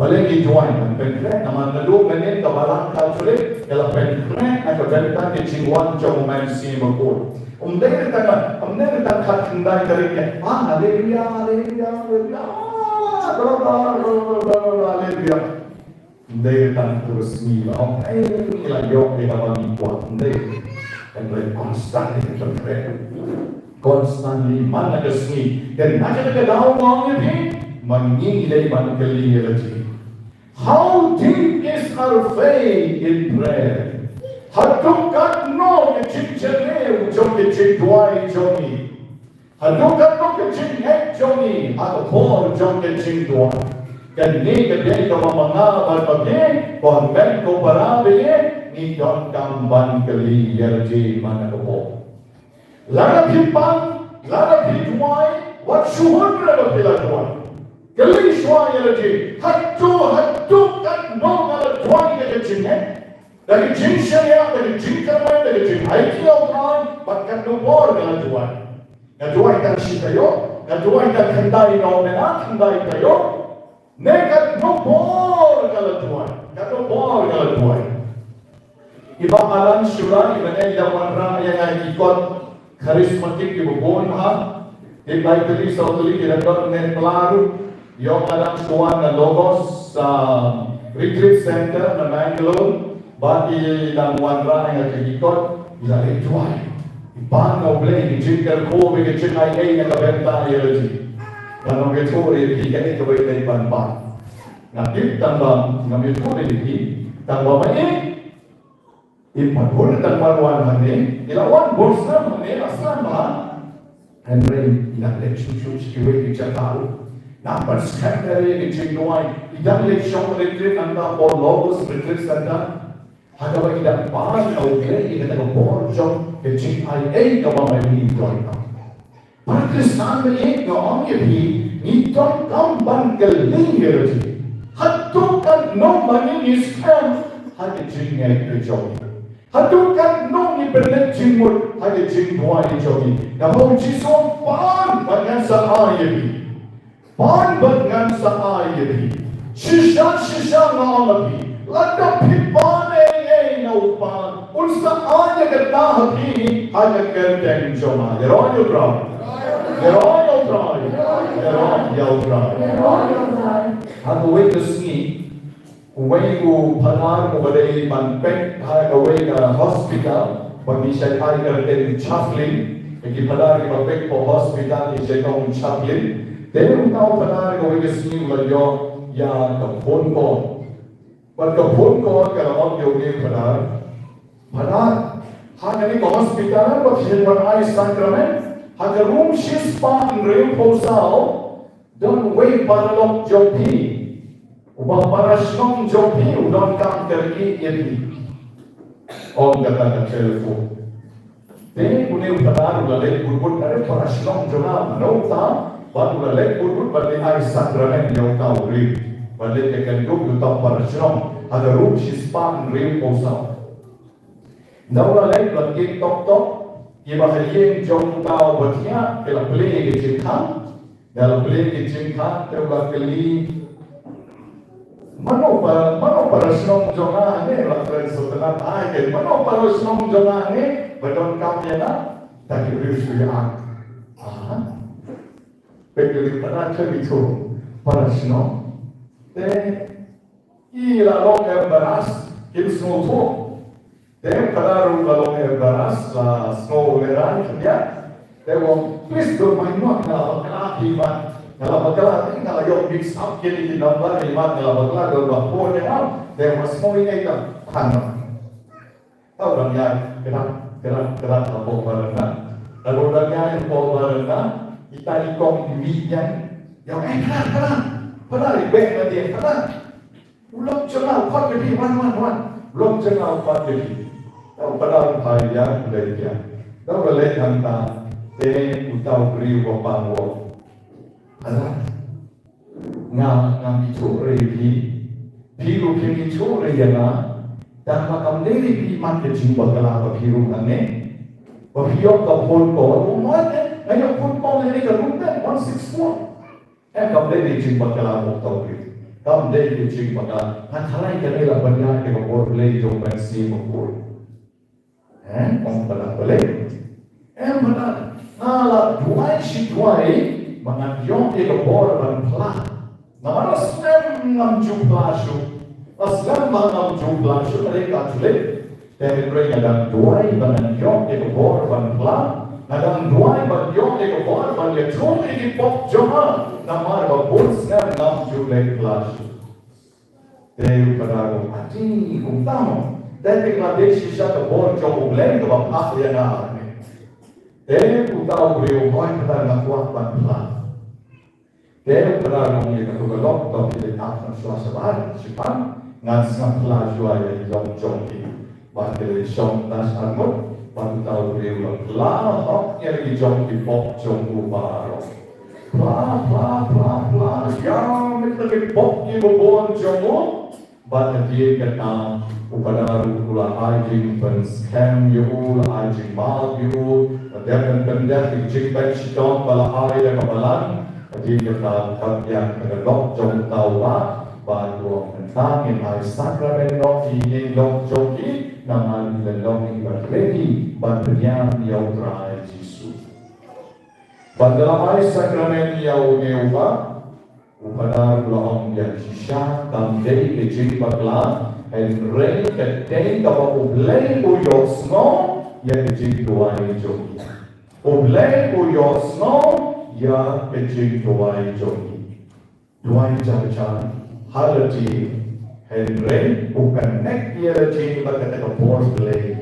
Balei ngi duwai? Ban pynkhreh namar naduh mynnin ka Balang Katholik ka la pynkhreh na ka bynta ki jingwan jong U Mynsiem Bakhuid. Ym dei tang, ym dei tang khatkhyndai tarik ne. Ah, haleluya, haleluya, haleluya. Ah, haleluya. Ym dei tang ka sngi ba ong, eh, ngi la ïoh ïa kaba ngi kwah. Ym dei. Kan dei constantly, kan dei constantly man la ka sngi. Te na kata ka daw nga ong ïa phi, ma ngi dei ban kylli ïa lade. How deep is our faith in prayer? Haduh katno ka jingjylliew jong ka jingduwai jong ngi? Haduh katno ka jingngeit jong ngi ha ka bor jong ka jingduwai? Kane ka dei kaba ma nga bad ma phi, ko hynmen ko para ba ïeit, ngi donkam ban kylli ïa lade man la ka bor. Lada phi pan, lada phi duwai, wat shu hun re ba phi la duwai. Kylli shuwa ïa lade, hato, hato katno nga la duwai da ka jingngeit, da ka jingshaniah, da ka jingkyrmen, da ka jingaiti ïa U Trai, bad katno por nga la duwai. Nga duwai tang shi taïew, nga duwai tang khyndai, no, ne khyndai taïew. Ne katno por nga la duwai, katno por nga la duwai. I Bah Alan Shura, i ba dei i dang wanrah ïa nga ki kot charismatic kiba bun ha. Te bai tylli saw tylli ki dang don ne pla ruh. Ïoh nga dang shu wan na Logos, um, Retreat Center na Mangalore. Bad i dang wanrah ïa nga ki kot, i la leit duwai. I pan na U Blei ki jingkyrkhu bad ki jingaiei na ka bynta ïa lade. Ngan ong ïathuh ïa phi kane kawei ka ban pan. Nga tip tang ba ngam ïathuh ïa phi, tang ba ma i, i pat bun tang ban wan hangne, i la wan bun snem hangne, la snem bha. Hynrei i la leit shuh shuh sha kiwei ki jaka ruh. Nang ban skhem ïa ki jingduwai, i dang leit shong retreat nangta ha Logos Retreat Center. Ha kaba i dang pan na U Blei ïa kata ka bor jong ka jingaiei kaba ma i donkam. Para Khristan ba ïeit, nga ong ïa phi, ngi donkam ban kylli ïa lade. Hato katno ma ngi ngi skhem ha ka jingngeit ka jong ngi? Hato katno ngi pynleit jingmut ha ka jingduwai ka jong ngi? Naba U Jisu u ong, pan bad ngan sa ai ïa phi. Pan bad ngan sa ai ïa phi. Shisha shisha nga ong ïa phi, lada phi pan ei ei na U Kpa, un sa ai ïa kata ha phi ha ka kyrteng jong nga. Ïaroh ïa U Trai. Ïaroh ïa U Trai. Ïaroh ïa U Trai. Ha kawei ka sngi, Uwei u phadar uba dei ban peit ha kawei ka hospital, ba ngi shait ai kyrteng chaplain, ïa ki phadar kiba peit ha hospital ki shait ong chaplain. Te uta u phadar kawei ka sngi u la ïoh ïa ka phone call. Bad ka phone call ka la ong ïa une u phadar, Phadar, ha kane ka hospital ba phi shait ban ai sakramen, ha ka room shispah hynriewphew saw, don uwei u paralok jong phi, uba para shnong jong phi u donkam kyrkieh ïa phi. Ong kata ka telephone. Te une u phadar u la leit bud bud, "Are, para shnong jong nga, mano uta?" Bad u la leit bud bud ban leit ai sakramen ïa uta u briew, ban leit ïakynduh ïa uta u para shnong ha ka room shispah hynriewphew saw. Nda u la leit, la kit tok tok, kiba ha ïing jong uta uba thiah ki la plie ki jingkhang. Nda la plie ki jingkhang, te u la kylli, "Mano para, mano para shnong jong nga hangne?" La kren sngewtynnat, "Ai, ke, mano para shnong jong nga hangne ba donkam ïa nga?" Te ki briew shu ïa-ap. Aha. Peit, ki la kylli, "Para shnong." Te ki la long embarrass, kim sngewthuh. Te u phadar ruh u la long embarrass, la sngew lehraiñ khyndiat. Te u ong, "Please don't mind, nga la bakla hi mat. Nga la bakla, nga la ïoh mix up kine ki number hi mat, nga la bakla, don't ba phone ïa nga." Te u sngew ïa ka, "Phan noh." Te u dang ïaid kyrpad, kyrpad, kyrpad hapoh baranda. Te u dang ïaid hapoh baranda, kita ki kong ki mih ïa u, "Eh, phadar, phadar, phadar, beh na dia, phadar." "U long jong nga, u khot ïa phi, wan, wan, wan. U long jong nga, u khot ïa phi." Te u phadar u phai ïa u leit ïa. Te u la leit hangta, te uta u briew u ong, "Phadar, nga, ngam ithuh re ïa phi. Phi ruh phim ithuh re ïa nga. Tang ba kam dei re phi mat ka jingbakla ba phi rung hangne, ba phi ïoh ka phone call." "U ong, nga ïoh phone call ha kane ka room one six four. Eh, kam dei ka jingbakla, ong uta u briew. Kam dei ka jingbakla. Nga tharai kane la ban ïaid da ka bor Blei jong U Mynsiem Bakhuid." Eh, ong u phadar, "Balei?" "Em phadar, nga la duwai shi duwai ba ngan ïoh ïa ka bor ban phla. Namar la slem ngam ju phla shuh. La slem ba ngam ju phla shuh, nga dei Katholik. Te hynrei nga dang duwai ba ngan ïoh ïa ka bor ban phla. Nga dang duwai ban ïoh ïa ka bor ban ïathuh ïa ki pop jong nga. Namar ba bun snem ngam ju leh phla shuh." Te u phadar u ong, "Ati, kumta mo. Te ka dei shisha ka bor jong U Blei kaba phah ïa nga." Te uta u briew u ong, "Hooid phadar, nga kwah ban phla." Te u phadar u ong ïa katu ka lok, "To phi leit ap noh shuwa shabar, shabar, ngan sngap phla shuwa ïa i lok jong phi." Bad ki leit shong tas arngut, bad uta u briew u la phla hok ïa la ki jong ki pop jong u baroh. Phla, phla, phla, phla ïa la ki pop kiba bun jong u. Bad hadien kata u phadar u la ai jingpynskhem ïa u, la ai jingmap ïa u, la dep ban pyndep ïa ka jingpynshitom ba la ai da ka balang. Hadien kata u khot ïa ka lok jong uta u bah, bad u ong, "Mynta ngin ai sakramen noh ïa ine i lok jong phi, namar i la long iba ready ban pynïam ïa U Trai Jisu." Bad da la ai sakramen ïa une u bah, u phadar u la ong, "Biang shisha, kam dei ka jingbakla, hynrei ka dei kaba U Blei u ïohsngew ïa ka jingduwai jong ngi. U Blei u ïohsngew ïa ka jingduwai jong ngi." Duwai jong ka, ha lade, hynrei u connect ïa lade bad kata ka bor Blei.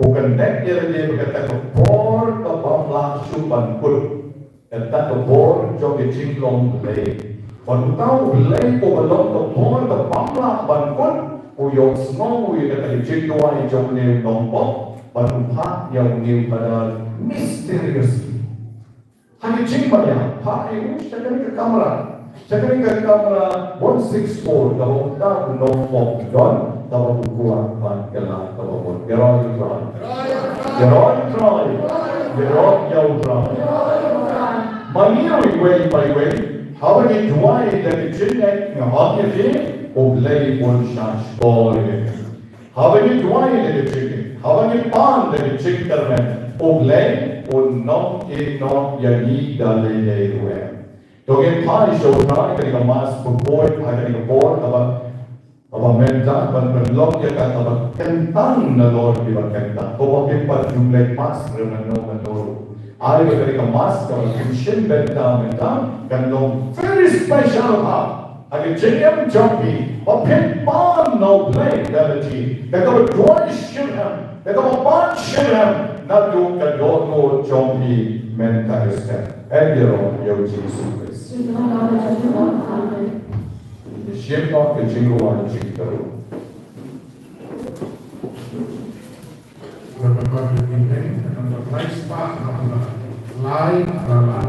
U connect ïa lade bad kata ka bor kaba ym lah shuh ban kut. Kata ka bor jong ka jinglong Blei. Bad uta U Blei uba long ka bor kaba ym lah ban kut, u ïohsngew ïa kata ka jingduwai jong une u nongpop, bad u phah ïa une u phadar mysteriously. Ha ka jingbaña, phah ïa u sha kane ka kamra. Sha kane ka kamra one six four, kaba uta u nongpop u don, kaba u kwah ban kylla kaba mut. Ïaroh ïa U Trai. Ïaroh ïa U Trai. Ïaroh ïa U Trai. Ma ngi ruh iwei pa iwei, haba ngi duwai da ka jingngeit, nga ong ïa phi, U Blei un shah shkor ïa ngi. Haba ngi duwai da ka jingngeit, haba ngi pan da ka jingkyrmen, U Blei un ym ïehnoh ïa ngi da lei lei ruh em. To ngin phai sha U Trai ha kane ka Mass bakhuid, ha kane ka por kaba Kaba mynta ban pynlong ïa ka kaba kyntang nalor kiba kyntang. Ko ba phi pat ju leit mass re mano mano ruh, ai ba ka dei ka mass kaba phin shim bynta mynta kan long very special ha ha ka jingim jong phi ba phin pan na U Blei da lade da kaba duwai shitrhem, da kaba pan shitrhem naduh ka dohnud jong phi mynta ka step. Ïaroh ïa U Jisu Khrist. Shim noh ka jingrwai jingkyrkhu. Ba ka kor ka jingrwai ka nang ba lai spah na ba lai ba lai.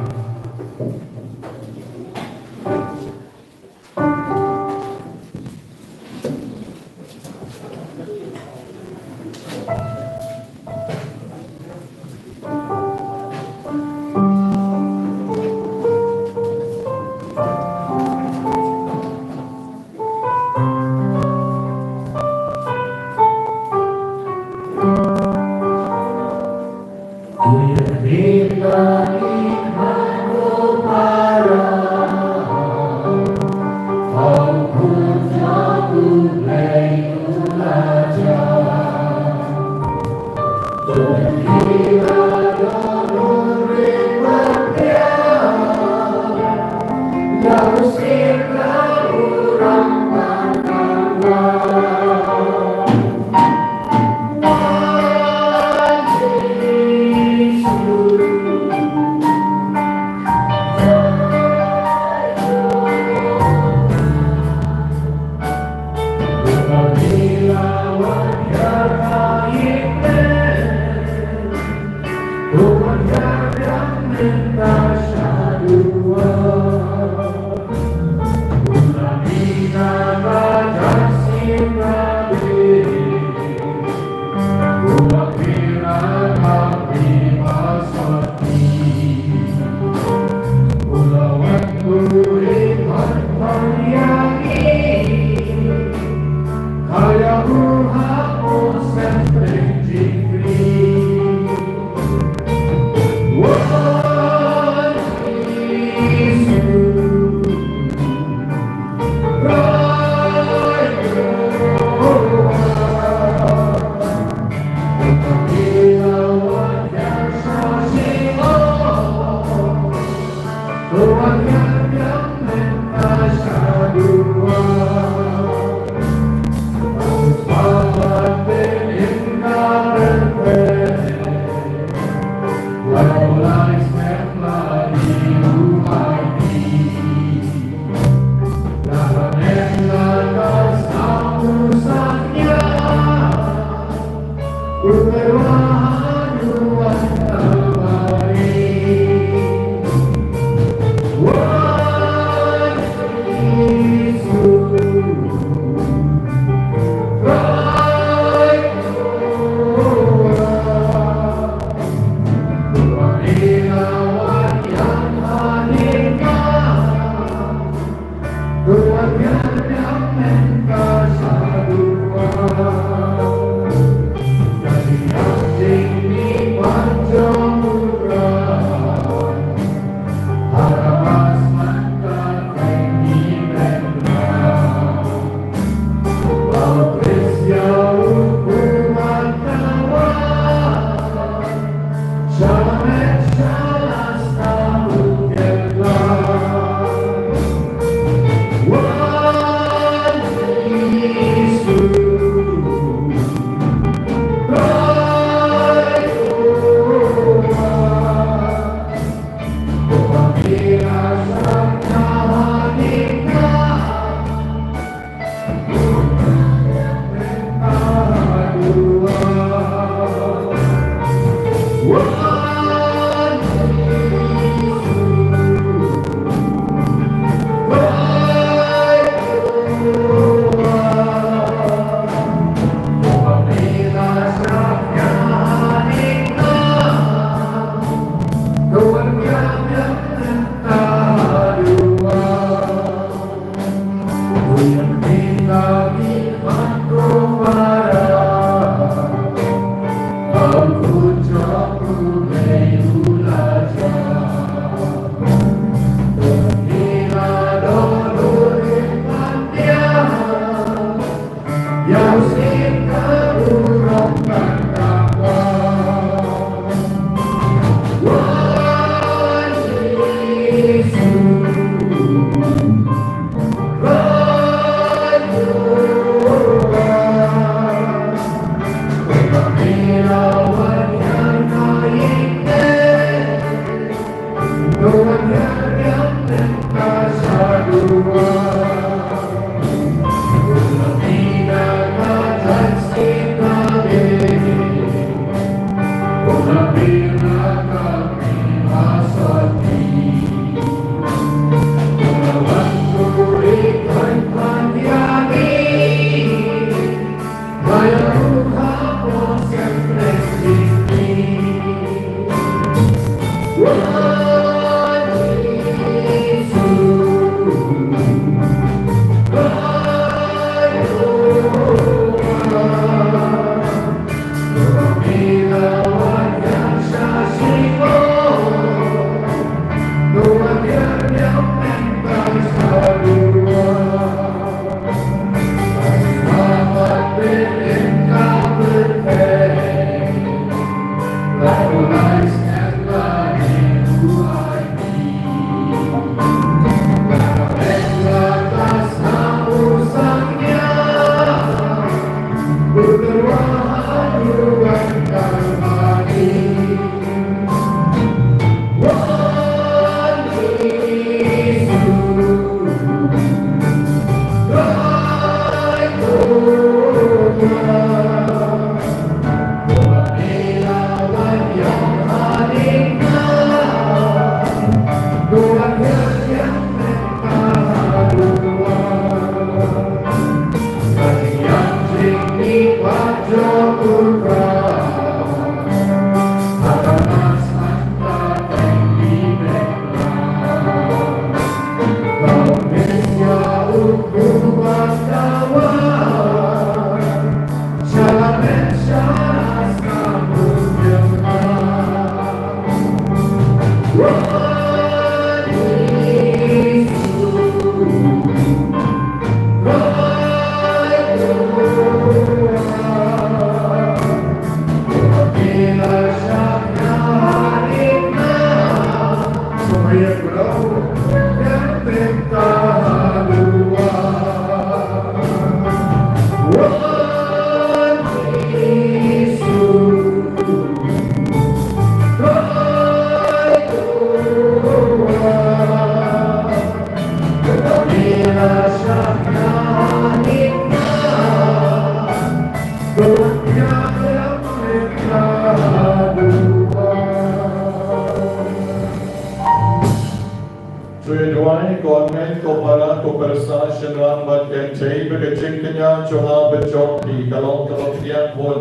To ïa duwai, ko hynmen, ko para, ko pyrsa, shynrang bad kynthei, ba ka jingkñia jong nga bad jong phi ka long kaba pdiang bun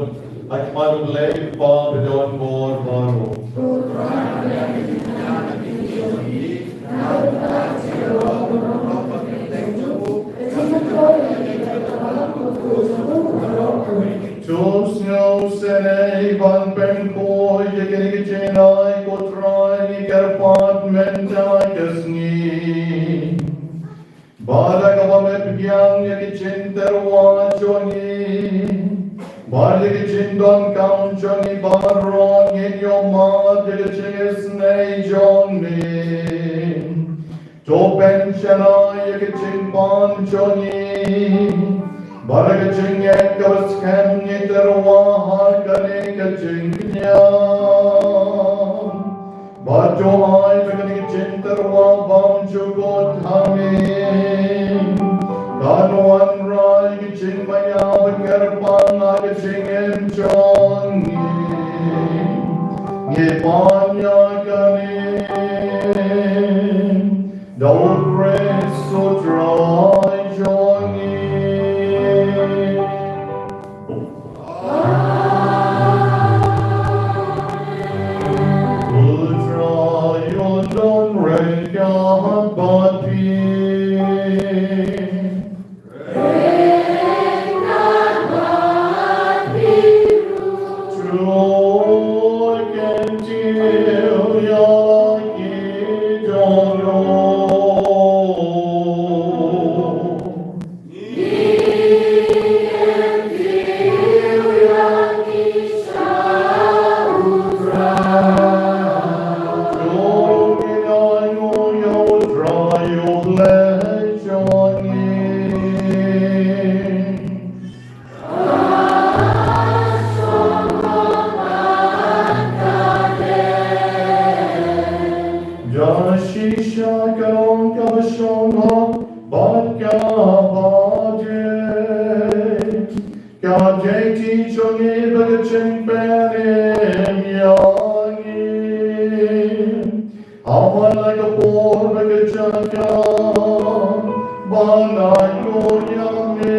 ha khmat U Blei U Kpa badonbor baroh. To sngewsynei ban pynkhuid ïa kine ki jingai, ko Trai, ngi kyrpad mynta ka sngi. Bad ha kaba me pdiang ïa ki jingtyrwa jong ngi bad ïa ki jingdonkam jong ngi baroh, ngin ïohmad ïa ka jingisynei jong me. To pynshai ïa ka jingpan jong ngi bad ïa ka jingngeit kaba skhem, ngi tyrwa ha kane ka jingkñia. Bad to ai ba kane ka jingtyrwa bymjukut ha me kan wanrah ïa ka jingmaïa ba kyrpang ha ka jingim jong ngi. Ngi pan ïa kane da U Khrist U Trai jong ngi. U Trai un don ryngkat bad phi. To kyntiew ïa la ki dohnud. Da shisha ka long kaba shong bad kaba jai. Ka jingtip jong ngi bad ka jingpynim ïa ngi. Ha man la ka por bad ka jaka ban ai nguh ïa me,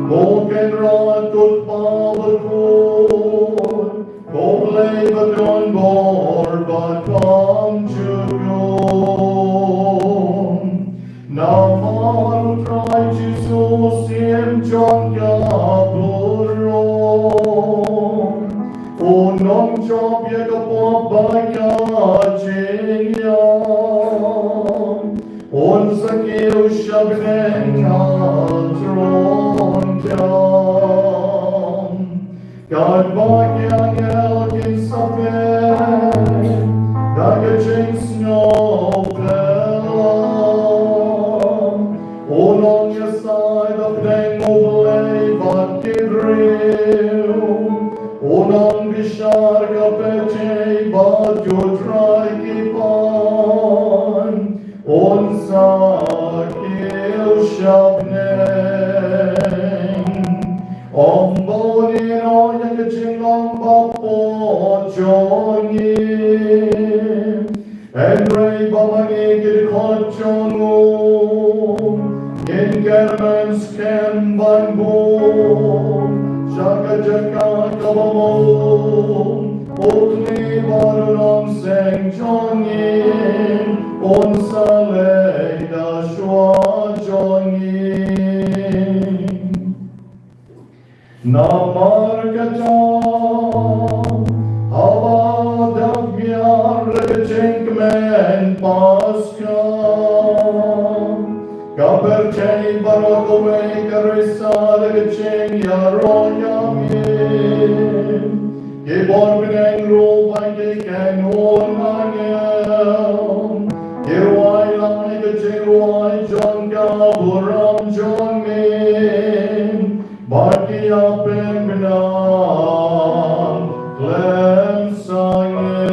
ko Kynrad, ko Kpa bakhuid, ko Blei ba don bor bad bymjukut. Namar U Trai Jisu u siem jong ka burom, un ym jop ïa ka pop bad ka jingïap. Un sa kiew sha bneng ha throne jong. Katba ki angel kin sa peit da ka jingsngewphylla, un ong, ïasaid da pdeng U Blei bad ki briew. Un ong, bishar ka pyrthei bad U Trai ki pan. Un sa kiew sha bneng. Ym ba un ïehnoh ïa ka jinglong ba pop jong ngi, hynrei ba ma ngi ki dkhot jong u ngin kyrmen skhem ban bud sha ka jaka kaba mut. U khlieh bad u nongseng jong ngi un sa leit da shuwa jong ngi. Namar kata, haba dang miar da ka jingkmen Paskha, ka pyrthei baroh kawei ka risa da ka jingïaroh ïa mi. Ki bor bneng ruh bad ki khun angel ki rwai lang ïa ka jingrwai jong ka burom jong mi. Bad ki ïapynbna khlem sangeh.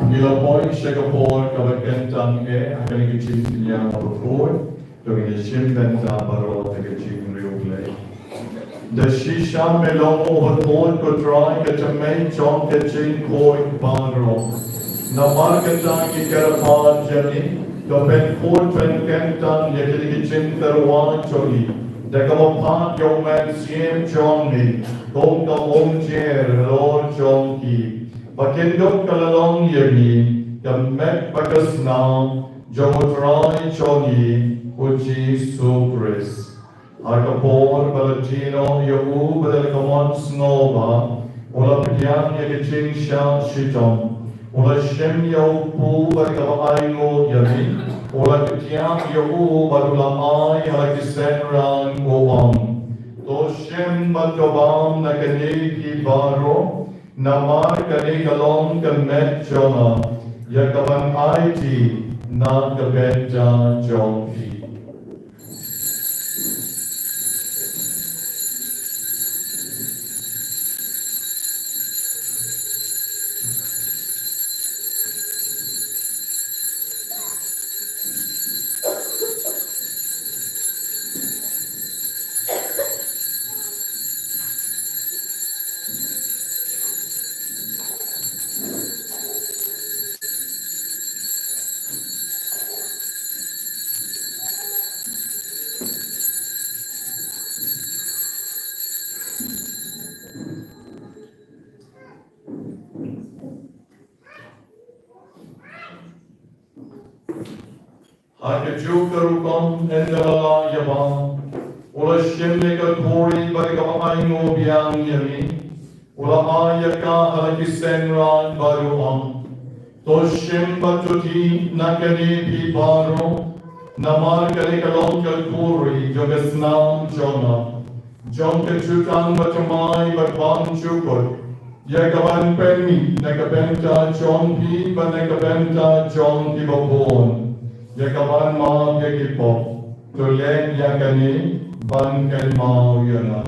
Ngi la poi sha ka por kaba kyntang eh ha kane ka jingpynïaid bakhuid. To ngin ïa shim bynta baroh da ka jingriewblei. Da shisha me long u bakhuid ko Trai, ka tymmen jong ka jingkhuid baroh. Namar kata ngi kyrpad ïa me, to pynkhuid pynkyntang ïa kine ki jingtyrwa jong ngi da kaba phah ïa u Mynsiem jong me kum ka umjer halor jong ki, ba kin dup ka la long ïa ngi ka met bad ka snam jong u Trai jong ngi u Jisu Khrist. Ha ka por ba la die noh ïa u bad da la ka mon sngewbha, u la pdiang ïa ka jingshah shitom, u la shim ïa u kpu bad da kaba ainguh ïa ngi, u la ktiah ïa u bad u la ai ha la ki synran, u ong, To shim bad to bam na kane phi baroh, namar kane ka long ka met jong nga, ïa kaban aiti na ka bynta jong phi. Ha kajuh ka rukom ynda la ïa bam, u la shim ïa ka khuri bad ïa kaba ainguh biang ïa ngi, u la ai ïa ka ha la ki seng rain bad u ong: To shim bad to dih na kane phi baroh, namar kane ka long ka khuri jong ka snam jong nga, jong ka jutang bathymmai bad bymjukut, ïa kaban pynmih na ka bynta jong phi bad na ka bynta jong kiba bun, ïa kaban map ïa ki pop. To leh ïa kane ban kynmaw ïa nga.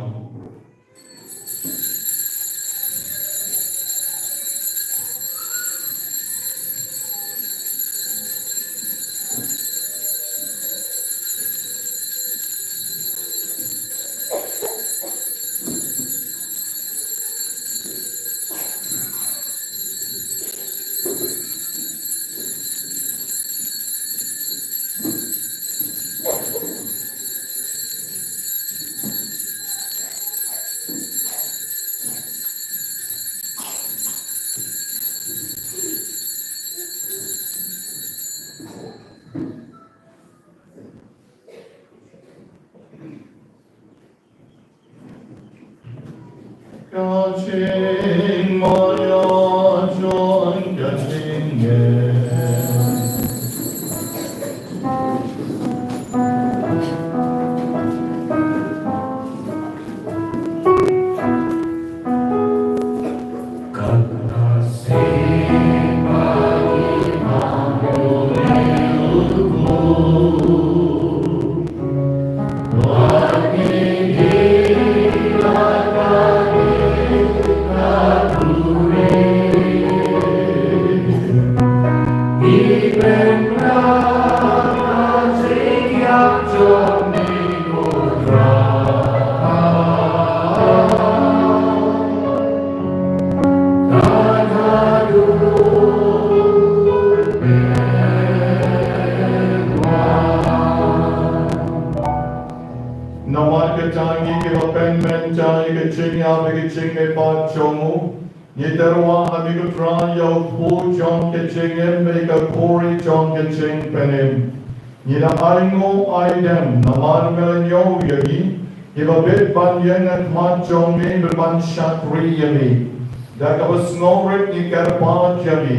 Ka jingmaïa jong ka jingim. Namar kata ngi kiba pynmynta ïa ka jingïap bad ka jingmihpat jong u, ngi tyrwa ha me ko Trai ïa u kpu jong ka jingim bad ïa ka khuri jong ka jingpynim. Ngi la ainguh aidem namar me la ñiew ïa ngi, kiba bit ban ïeng ha khmat jong me bad ban shakri ïa me. Da kaba sngewrit ngi kyrpad ïa me,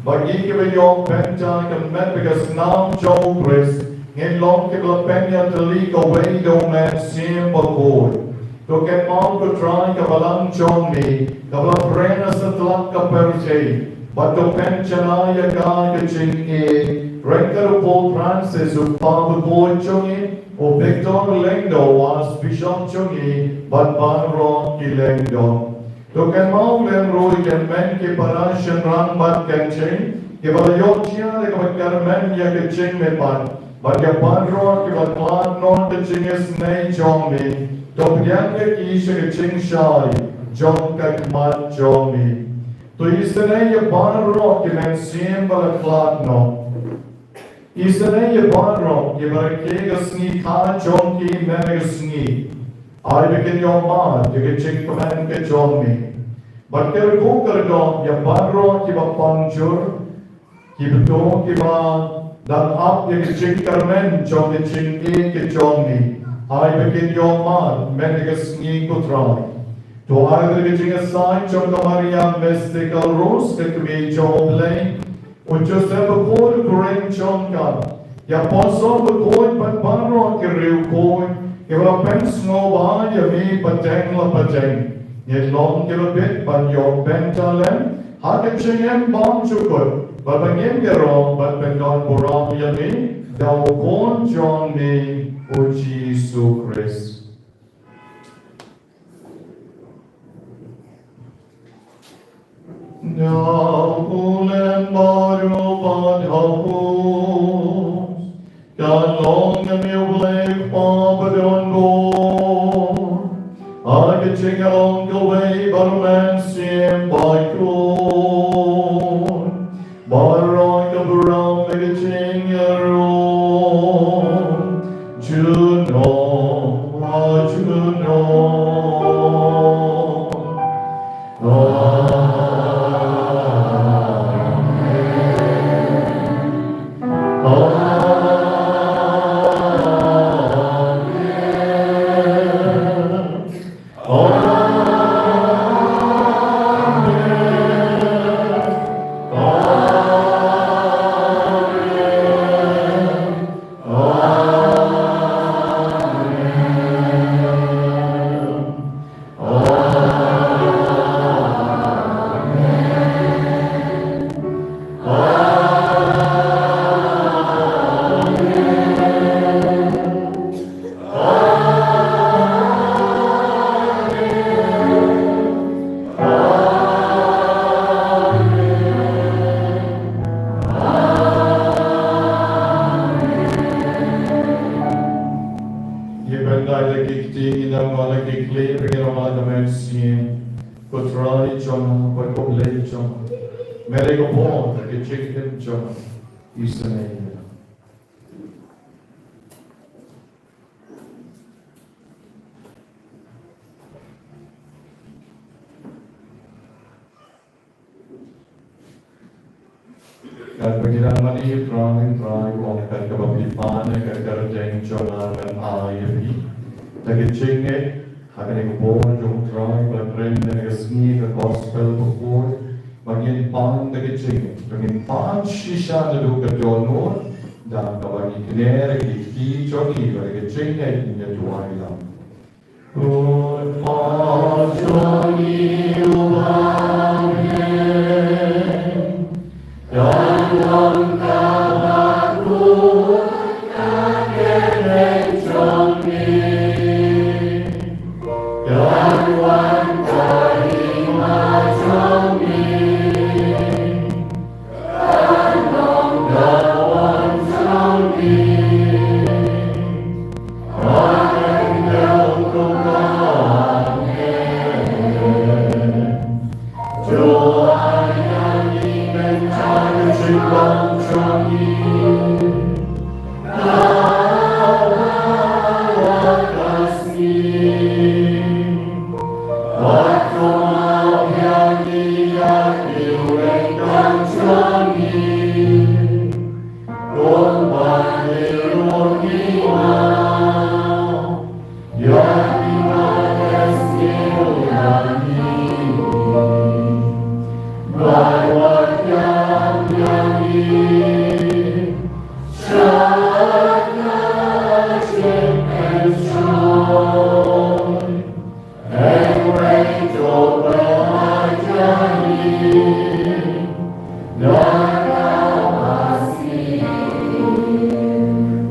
ba ngi kiba ïoh bynta ka met bad ka snam jong u Khrist, ngin long kiba la pynïatylli kawei da u Mynsiem Bakhuid. To kynmaw ko Trai ka balang jong me, kaba la pyrshang ha satlak ka pyrthei, bad to pynjanai ïa ka ha ka jingïeit ryngkat u Pope Francis, u Kpa Bakhuid jong ngi, u Victor Lyngdoh, u Archbishop jong ngi, bad baroh ki lyngdoh. To kynmaw lem ruh ïa ki hynmen ki para shynrang bad ki kynthei kiba la ïoh jia da kaba kyrmen ïa ka jingmihpat, bad ïa baroh kiba khlad noh ka jingisynei jong me. To pdiang ïa ki sha ka jingshai jong ka khmat jong me. To isynei ïa baroh ki mynsiem ba la khlad noh. Isynei ïa baroh kiba rakhe ka sngi kha jong ki mynta ka sngi. Ai ba kin ïoh mad ïa ka jingkmen ka jong me. Bad kyrkhu kyrdoh ïa baroh kiba pang jur, kiba to, kiba dang ap ïa ka jingkyrmen jong ka jingïeit ka jong me. Ai ba kin ïoh mad mynta ka sngi ko Trai. To ai ba ka jingïasaid jong ka Maria Mystical Rose, ka kmie jong U Blei, u Joseph bakhuid u kyrteng jong ka, ki apostol bakhuid bad baroh ki riewkhuid, Kiba pynsngewbha ïa me pateng la pateng, ngin long kiba bit ban ïoh bynta lem ha ka jingim bymjukut, bad ba ngin ïaroh bad pyndonburom ïa me da u Khun jong me u Jisu Khrist. Nau kulen baru bad hapus, kan long na miu blek pa badon bo. Ai ka jing long kawei bar men sim bai kun. Baroh ka burom ka jingïaroh. Juno, ah, juno. Amen. Amen. Ïa ban dei da ki kti, ïa ban dei da ki kti, ba ngin ïa wan da ka mynsiem. Ko Trai jong nga, bad ko Blei jong nga. Me dei ka bor da ka jingim jong nga. Isynei ïa nga. Katba ngi dang mane, Trai, Trai, u ong, kat kaba phi pan, kat ka kyrteng jong nga ngan ai ïa phi. Da ka jingngeit ha kane ka bor jong u Trai, ba kren da ka sngi ka gospel bakhuid, ba ngin pan da ka jingngeit, ba ngin pan shisha naduh ka dohnud, da kaba ngi kner ïa ki kti jong ngi, ba da ka jingngeit ngin ïa duwai lang.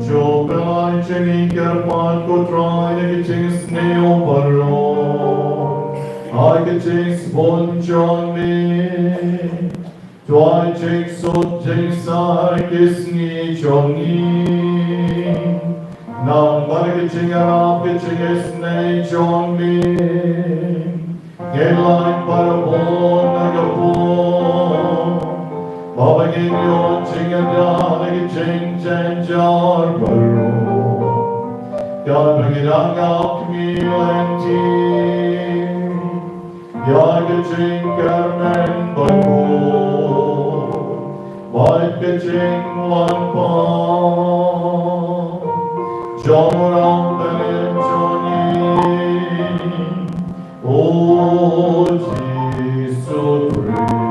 Jong ka jingkyrpad ko Trai na ka jingsniew baroh, ha ka jingsbun jong me. To ai jingsuk jingsaiñ ki sngi jong ngi. Namar ka jingïarap ka jingisynei jong me, ngin lait parabun na ka pop, ba ngin ïoh jingïada na ka jingjynjar baroh. Katba ngi dang ap kmie lynti ïa ka jingkyrmen bakhuid bad ka jingwan pop jong u Nongpynim jong ngi, u Jisu Khrist.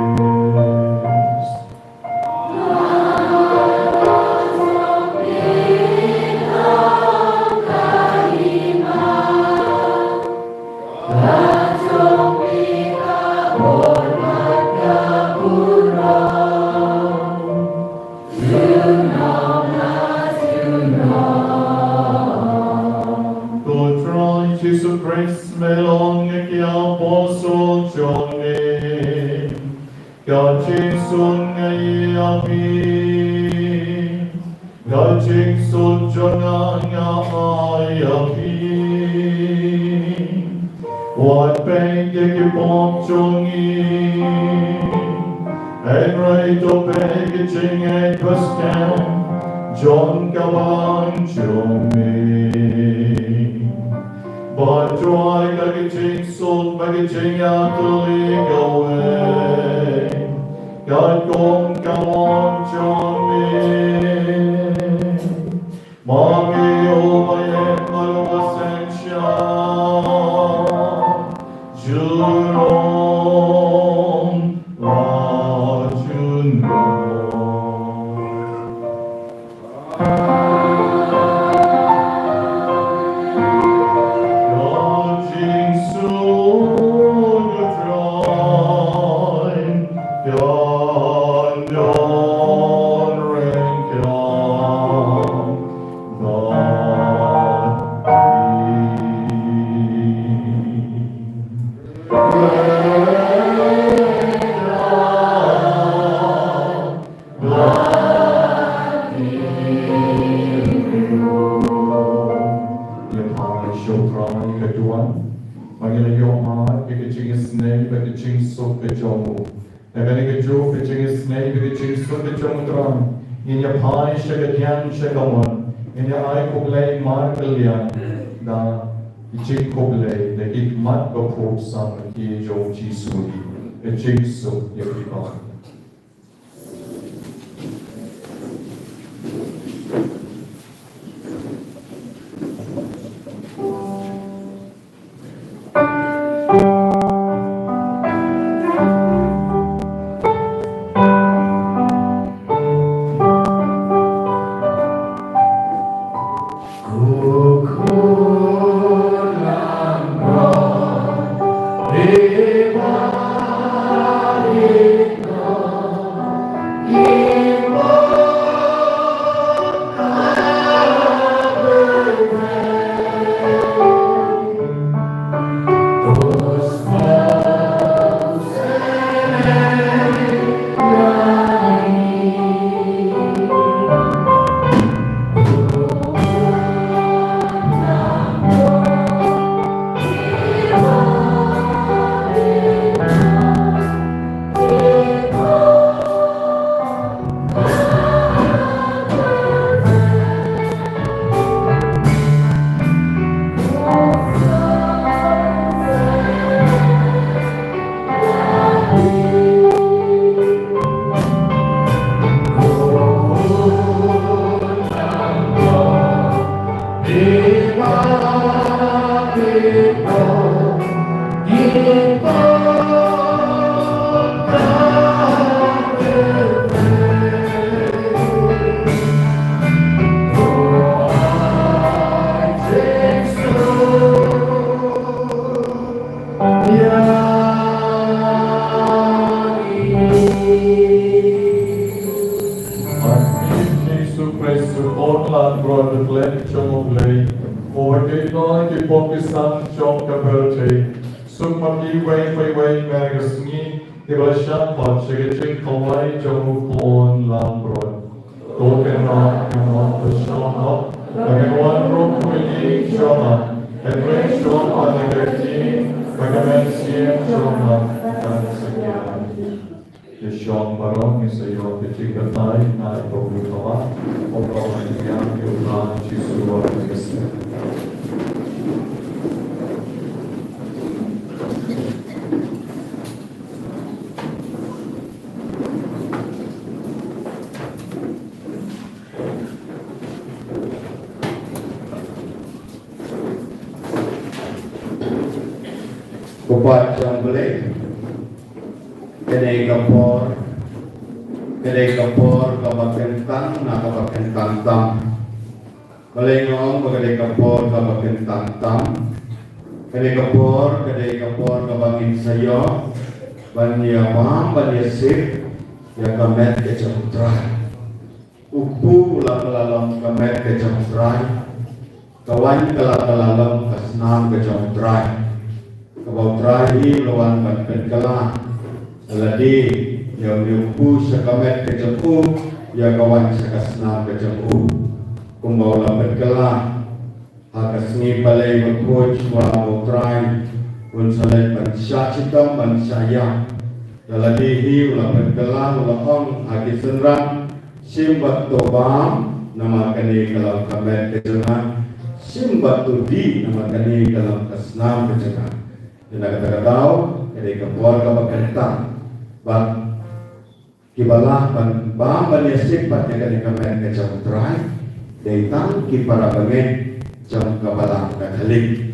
Ka jingsuk nga ïa phi, ka jingsuk jong nga nga ai ïa phi. Wat peit ïa ki pop jong ngi, hynrei to peit ka jingïeit ba skhem jong ka balang jong me. Bad duwai ka jingsuk bad ka jingïatylli kawei, katkum ka mon jong me. Ma ngi u ba ïeit bad u ba synshar junom la junom. Ïa pha ïa sha U Trai ka duwan, ba ngi la ïoh ma ïa ka jingisynei bad ka jingsuk ka jong u. Na kane kajuh ka jingisynei bad ka jingsuk ka jong U Trai, ngin ïa phai sha ka diang sha ka mon, ngin ïa ai khublei markylliang da ka jingkhublei da ki khmat ba phuh samrkhie jong U Jisu. Ka jingsuk ïa phi baroh. Jisu Khrist, u Khun langbrot u khlem jong U Blei, uba kyrkhu ïa ki pop ki sam jong ka pyrthei, suk ma phi uwei pa uwei mynta ka sngi, kiba la shah pat sha ka jingkhawai jong u Khun langbrot. Ko Kynrad, nga mut ban shah noh, ba ngan wan ruh ha ka ïing jong nga, hynrei shuwa ban da ka ktien, ba ka mynsiem jong nga kan sa ïaid. Ïa shong baroh ngin sa ïoh ka jingbatai na ka bynta ba u Trai, ïa u Trai Jisu Khrist. Ko Kpa jong U Blei, kane ka por, kane ka por kaba kyntang na kaba kyntang tam. Balei nga ong ba kane ka por kaba kyntang tam? Kane ka por, kane ka por kaba ngin sa ïoh ban ïa bam, ban ïa sip ïa ka met ka jong U Trai. U kpu la ka la long ka met ka jong U Trai. Ka waiñ ka la ka la long ka snam ka jong U Trai. Ka U Trai hi u la wan ban pynkylla ïa lade, ïa une u kpu sha ka met ka jong u, ïa ka wan sha ka snam ka jong u. Kumba u la pynkylla ha ka sngi Palei bakhuid, shuwa ba U Trai un sa leit ban shah shitom, ban shah ïap. Ïa lade hi u la pynkylla, u la ong ha ki synran, shim bad to bam, namar kane ka long ka met ka jong nga. Shim bad to dih, namar kane ka long ka snam ka jong nga. Te na kata ka daw, ka dei ka por kaba kyntang. Bad kiba lah ban bam ban ïasik pat ïa kane ka met ka jong U Trai, dei tang ki para bangeit jong ka Balang Katholik.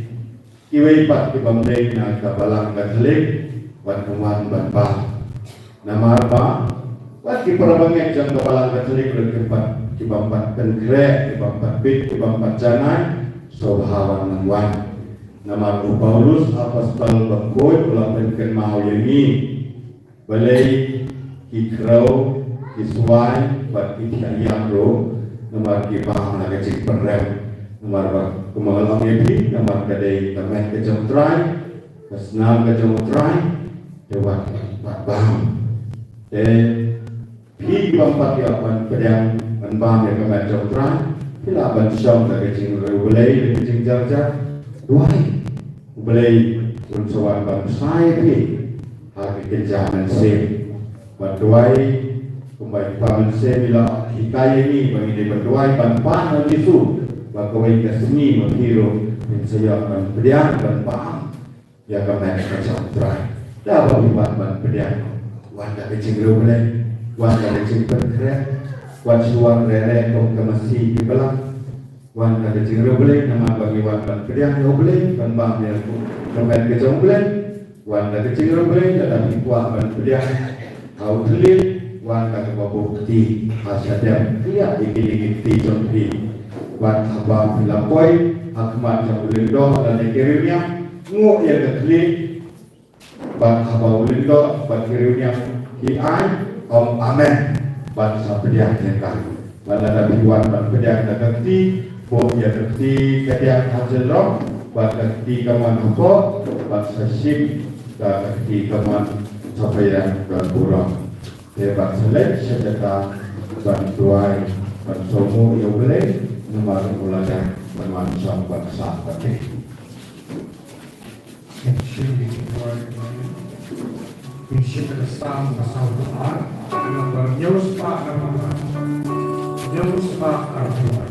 Kiwei pat ki bym dei na ka Balang Katholik wat nym wan ban bam. Namar ba wat ki para bangeit jong ka Balang Katholik ruh kim pat, ki bym pat pynkhreh, ki bym pat bit, ki bym pat janai, sngewbha wat nym wan. Namar u Paulus apostol bakhuid u la pynkynmaw ïa ngi. Balei ki khrew, ki swai bad ki thiah ïap ruh, namar ki bam na ka jingpynrem. Namar ba kumba nga la ong ïa phi, namar ka dei ka met ka jong U Trai, ka snam ka jong U Trai, te wat, wat bam. Te phi ki bym pat ïoh ban pdiang ban bam ïa ka met jong U Trai, phi lah ban shong da ka jingriewblei, da ka jingjarjar. Duwai U Blei un sa wan ban bsa ïa phi ha ka kynja mynsiem. Bad duwai, kumba i Kpa Mynsiem i la hikai ïa ngi ba ngi dei ban duwai ban pan ha U Jisu, ba kawei ka sngi ma phi ruh phin sa ïoh ban pdiang ban bam ïa ka met ka jong U Trai. Da ba phi wan ban pdiang, wan da ka jingriewblei, wan da ka jingpynkhreh, wat shu wan rere kum ka masi ki balang. Wan da ka jingriewblei, namar ba ngi wan ban pdiang ïa U Blei, ban bam ïa ka met ka jong U Blei. Wan da ka jingriewblei, lada phi kwah ban pdiang ha u thylliej, wan da kaba buh kti ha shadem, kylliat ïa kine ki kti jong phi. Bad haba phi la poi ha khmat jong u lyngdoh lane ki riewniam, nguh ïa ka thylliej. Bad haba u lyngdoh bad ki riewniam ki ai, ong amen, bad sa pdiang ïa ka. Bad lada phi wan ban pdiang da ka kti, buh ïa ka kti kadiang ha jyllop, bad ka kti kamon hapoh, bad sa shim da ka kti kamon sa pyrshah don burom. Te bad sa leit sha jaka ban duwai, ban sngewbha ïa U Blei, namar u la dep ban wan shong ban sah bad ngi. Pynshim ïa ka Salm ba saw phew ar, nambar hynñiew spah arphew ar. Hynñiew spah arphew ar.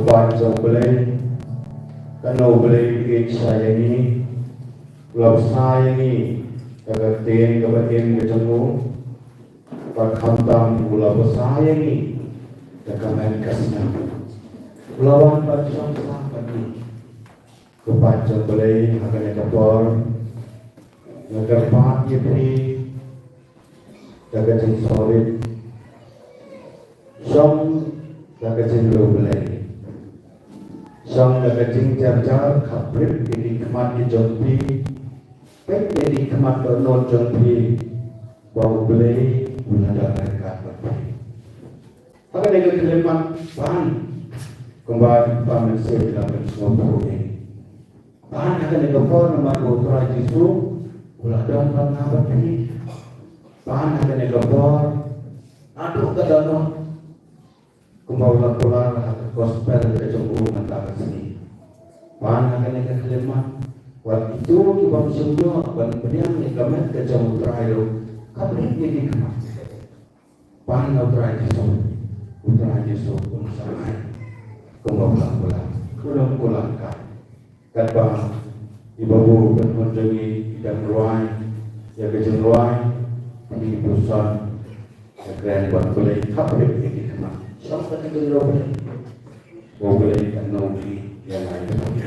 Kpa jong U Blei, kano U Blei u ïeit sha ïa ngi, u la bsa ïa ngi da ka ktien kaba im ka jong u, bad khamtam u la bsa ïa ngi da ka met ka snam. U la wan ban shong sah bad ngi. Kpa jong U Blei, ha kane ka por nga kyrpad ïa phi da ka jingsngewrit. Shong da ka jingriewblei. Shong da ka jingjynjar, khapbrip ïa ki khmat ki jong phi. Peit ïa ki khmat dohnud jong phi. Ba U Blei u la don ryngkat bad phi. Ha kane ka khyllipmat pan, kumba i Kpa Mynsiem i la pynsngewthuh ïa ngi. Pan ha kane ka por namar ba U Trai Jisu u la don bad nga bad phi. Pan ha kane ka por, naduh ka dohnud, kumba u la kular ha ka gospel ka jong u mynta ka sngi. Pan ha kane ka khyllipmat, wat kito ki bym shym ïoh ban pdiang ïa ka met ka jong U Trai ruh, khapbrip ïa ki khmat. Pan na U Trai Jisu, U Trai Jisu un sa ai kumba u la kular, un ym kular kai. Katba i babu kynhun jong ngi i dang rwai ïa ka jingrwai, phi puson ïa kren bad U Blei, khapbrip ïa ki khmat. Shong ka jingriewblei. Ba U Blei un ïoh ïa ngi.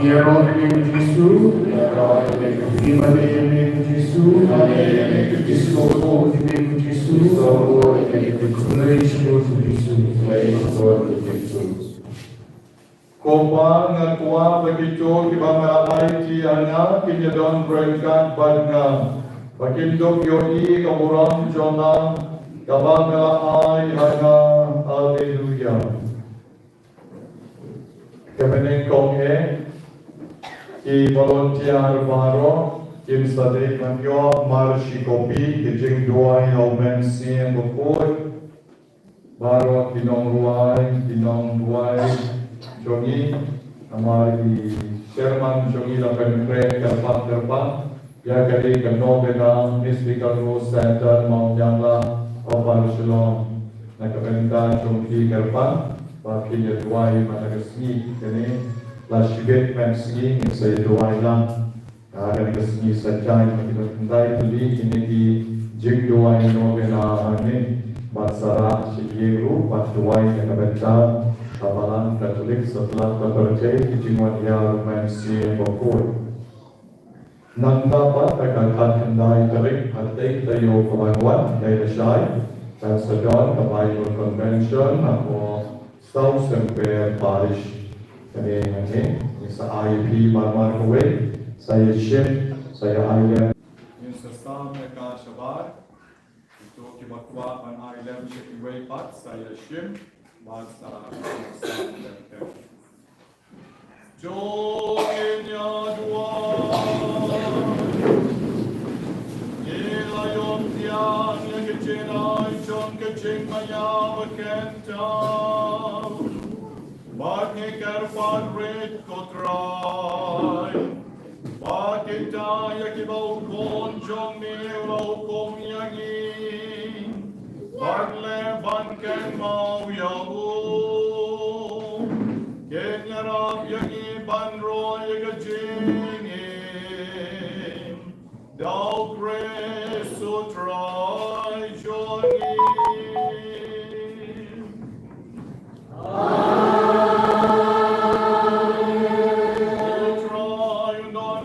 Ïaroh ïa u Jisu. Ïaroh ïa u Jisu. Ïaroh ïa u Jisu. Ïaroh ïa u Jisu. Ko Pa, nga kwah ba kito kiba me la ai ïa nga kin ïadon ryngkat bad nga, ba kin dup ïohi ka burom jong nga kaba me la ai ïa nga. Haleluya. Ka banyngkong eh, ki volunteer baroh kin sa dei ban ïoh mar shi kopi ka jingduwai na u Mynsiem Bakhuid. Baroh ki nongrwai, ki nongduwai jong ngi, namar i chairman jong ngi la pynkhreh kyrpang kyrpang ïa kane ka novena Mystical Rose Center Mawniangla, Upper Shillong. Na ka bynta jong phi kyrpang ba phin ïa duwai man la ka sngi kane, la shibit mynsngi ngin sa ïa duwai lang. Ha kane ka sngi Saitjaiñ, ba kin ïa kyntait tylli kine ki jingduwai novena hangne, bad sa rah sha ïing ruh ban duwai na ka bynta ka Balang Katholik satlak ka pyrthei, ki jingwan ïar u Mynsiem Bakhuid. Nangta pat ha ka khatkhyndai tarik Taïew kaba wan, dei lashai, kan sa don ka Bible Convention hapoh South Sempere Parish. Kane hangne, ngin sa ai ïa phi mar mar kawei, sa ïa shim, sa ïa ai lem. Ngin sa sam ïa ka shabar. Kito kiba kwah ban ai lem sha kiwei pat, sa ïa shim bad sa sam lem. To ngin ïa duwai. Ngi la ïoh pdiang ïa ka jingai jong ka jingmaïa ba khyndew. Bad ngi kyrpad rit, ko Trai, ba kita ïa kiba u Khun jong me u la hukum ïa ngi ban leh ban kynmaw ïa u, kin ïarap ïa ngi ban roi ïa ka jingim. Da u Khrist u Trai jong ngi. Amen. U Trai un don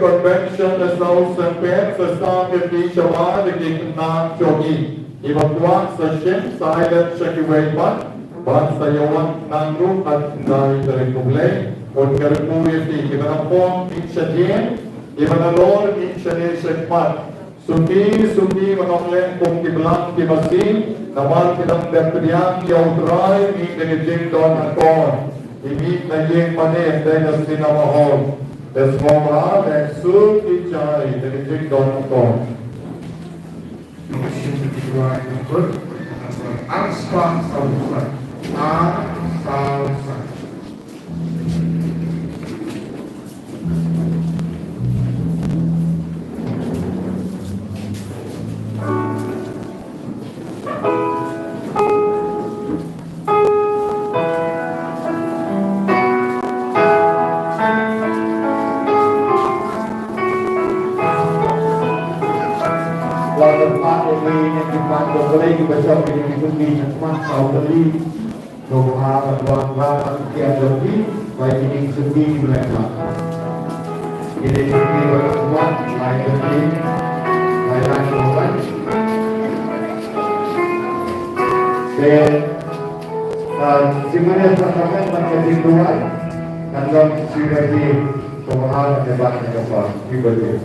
Convention na saw sngewbha sa sdang ïa ki shabar da ki khynnah jong ngi. Kiba kwah sa shim sa ai lem sha kiwei pat bad sa ïa wan khnang ruh ha khyndai tarik u Blei. Un kyrkhu ïa ki kiba na pop mih shadien, kiba na lor mih shane shakhmat. Suki suki ban ong lem kum ki blang ki masi, namar ki dang dep pdiang ïa U Trai, mih da ka jingdon akor. Ki mih na ïing mane, ym dei na cinema hall. Te sngewbha leh suk ki jai da ka jingdon akor. Ar spah saw san. Ar saw san. Wan lem pat ïa kine ki pan jong U Blei kiba shong ïa kine ki suki shakhmat, saw tylli. Sngewbha ban wan wan ban kiar jong ki, ba ïa kine ki suki ki Blei pat. Kine ki suki ba la kwah, ba ïa ki, ba ïa ki. Te, ah, shi minit sa ka minit ban ka jingduwai. Kan long shi minit, sngewbha ban ïa ban ïa ka pa, shi minit.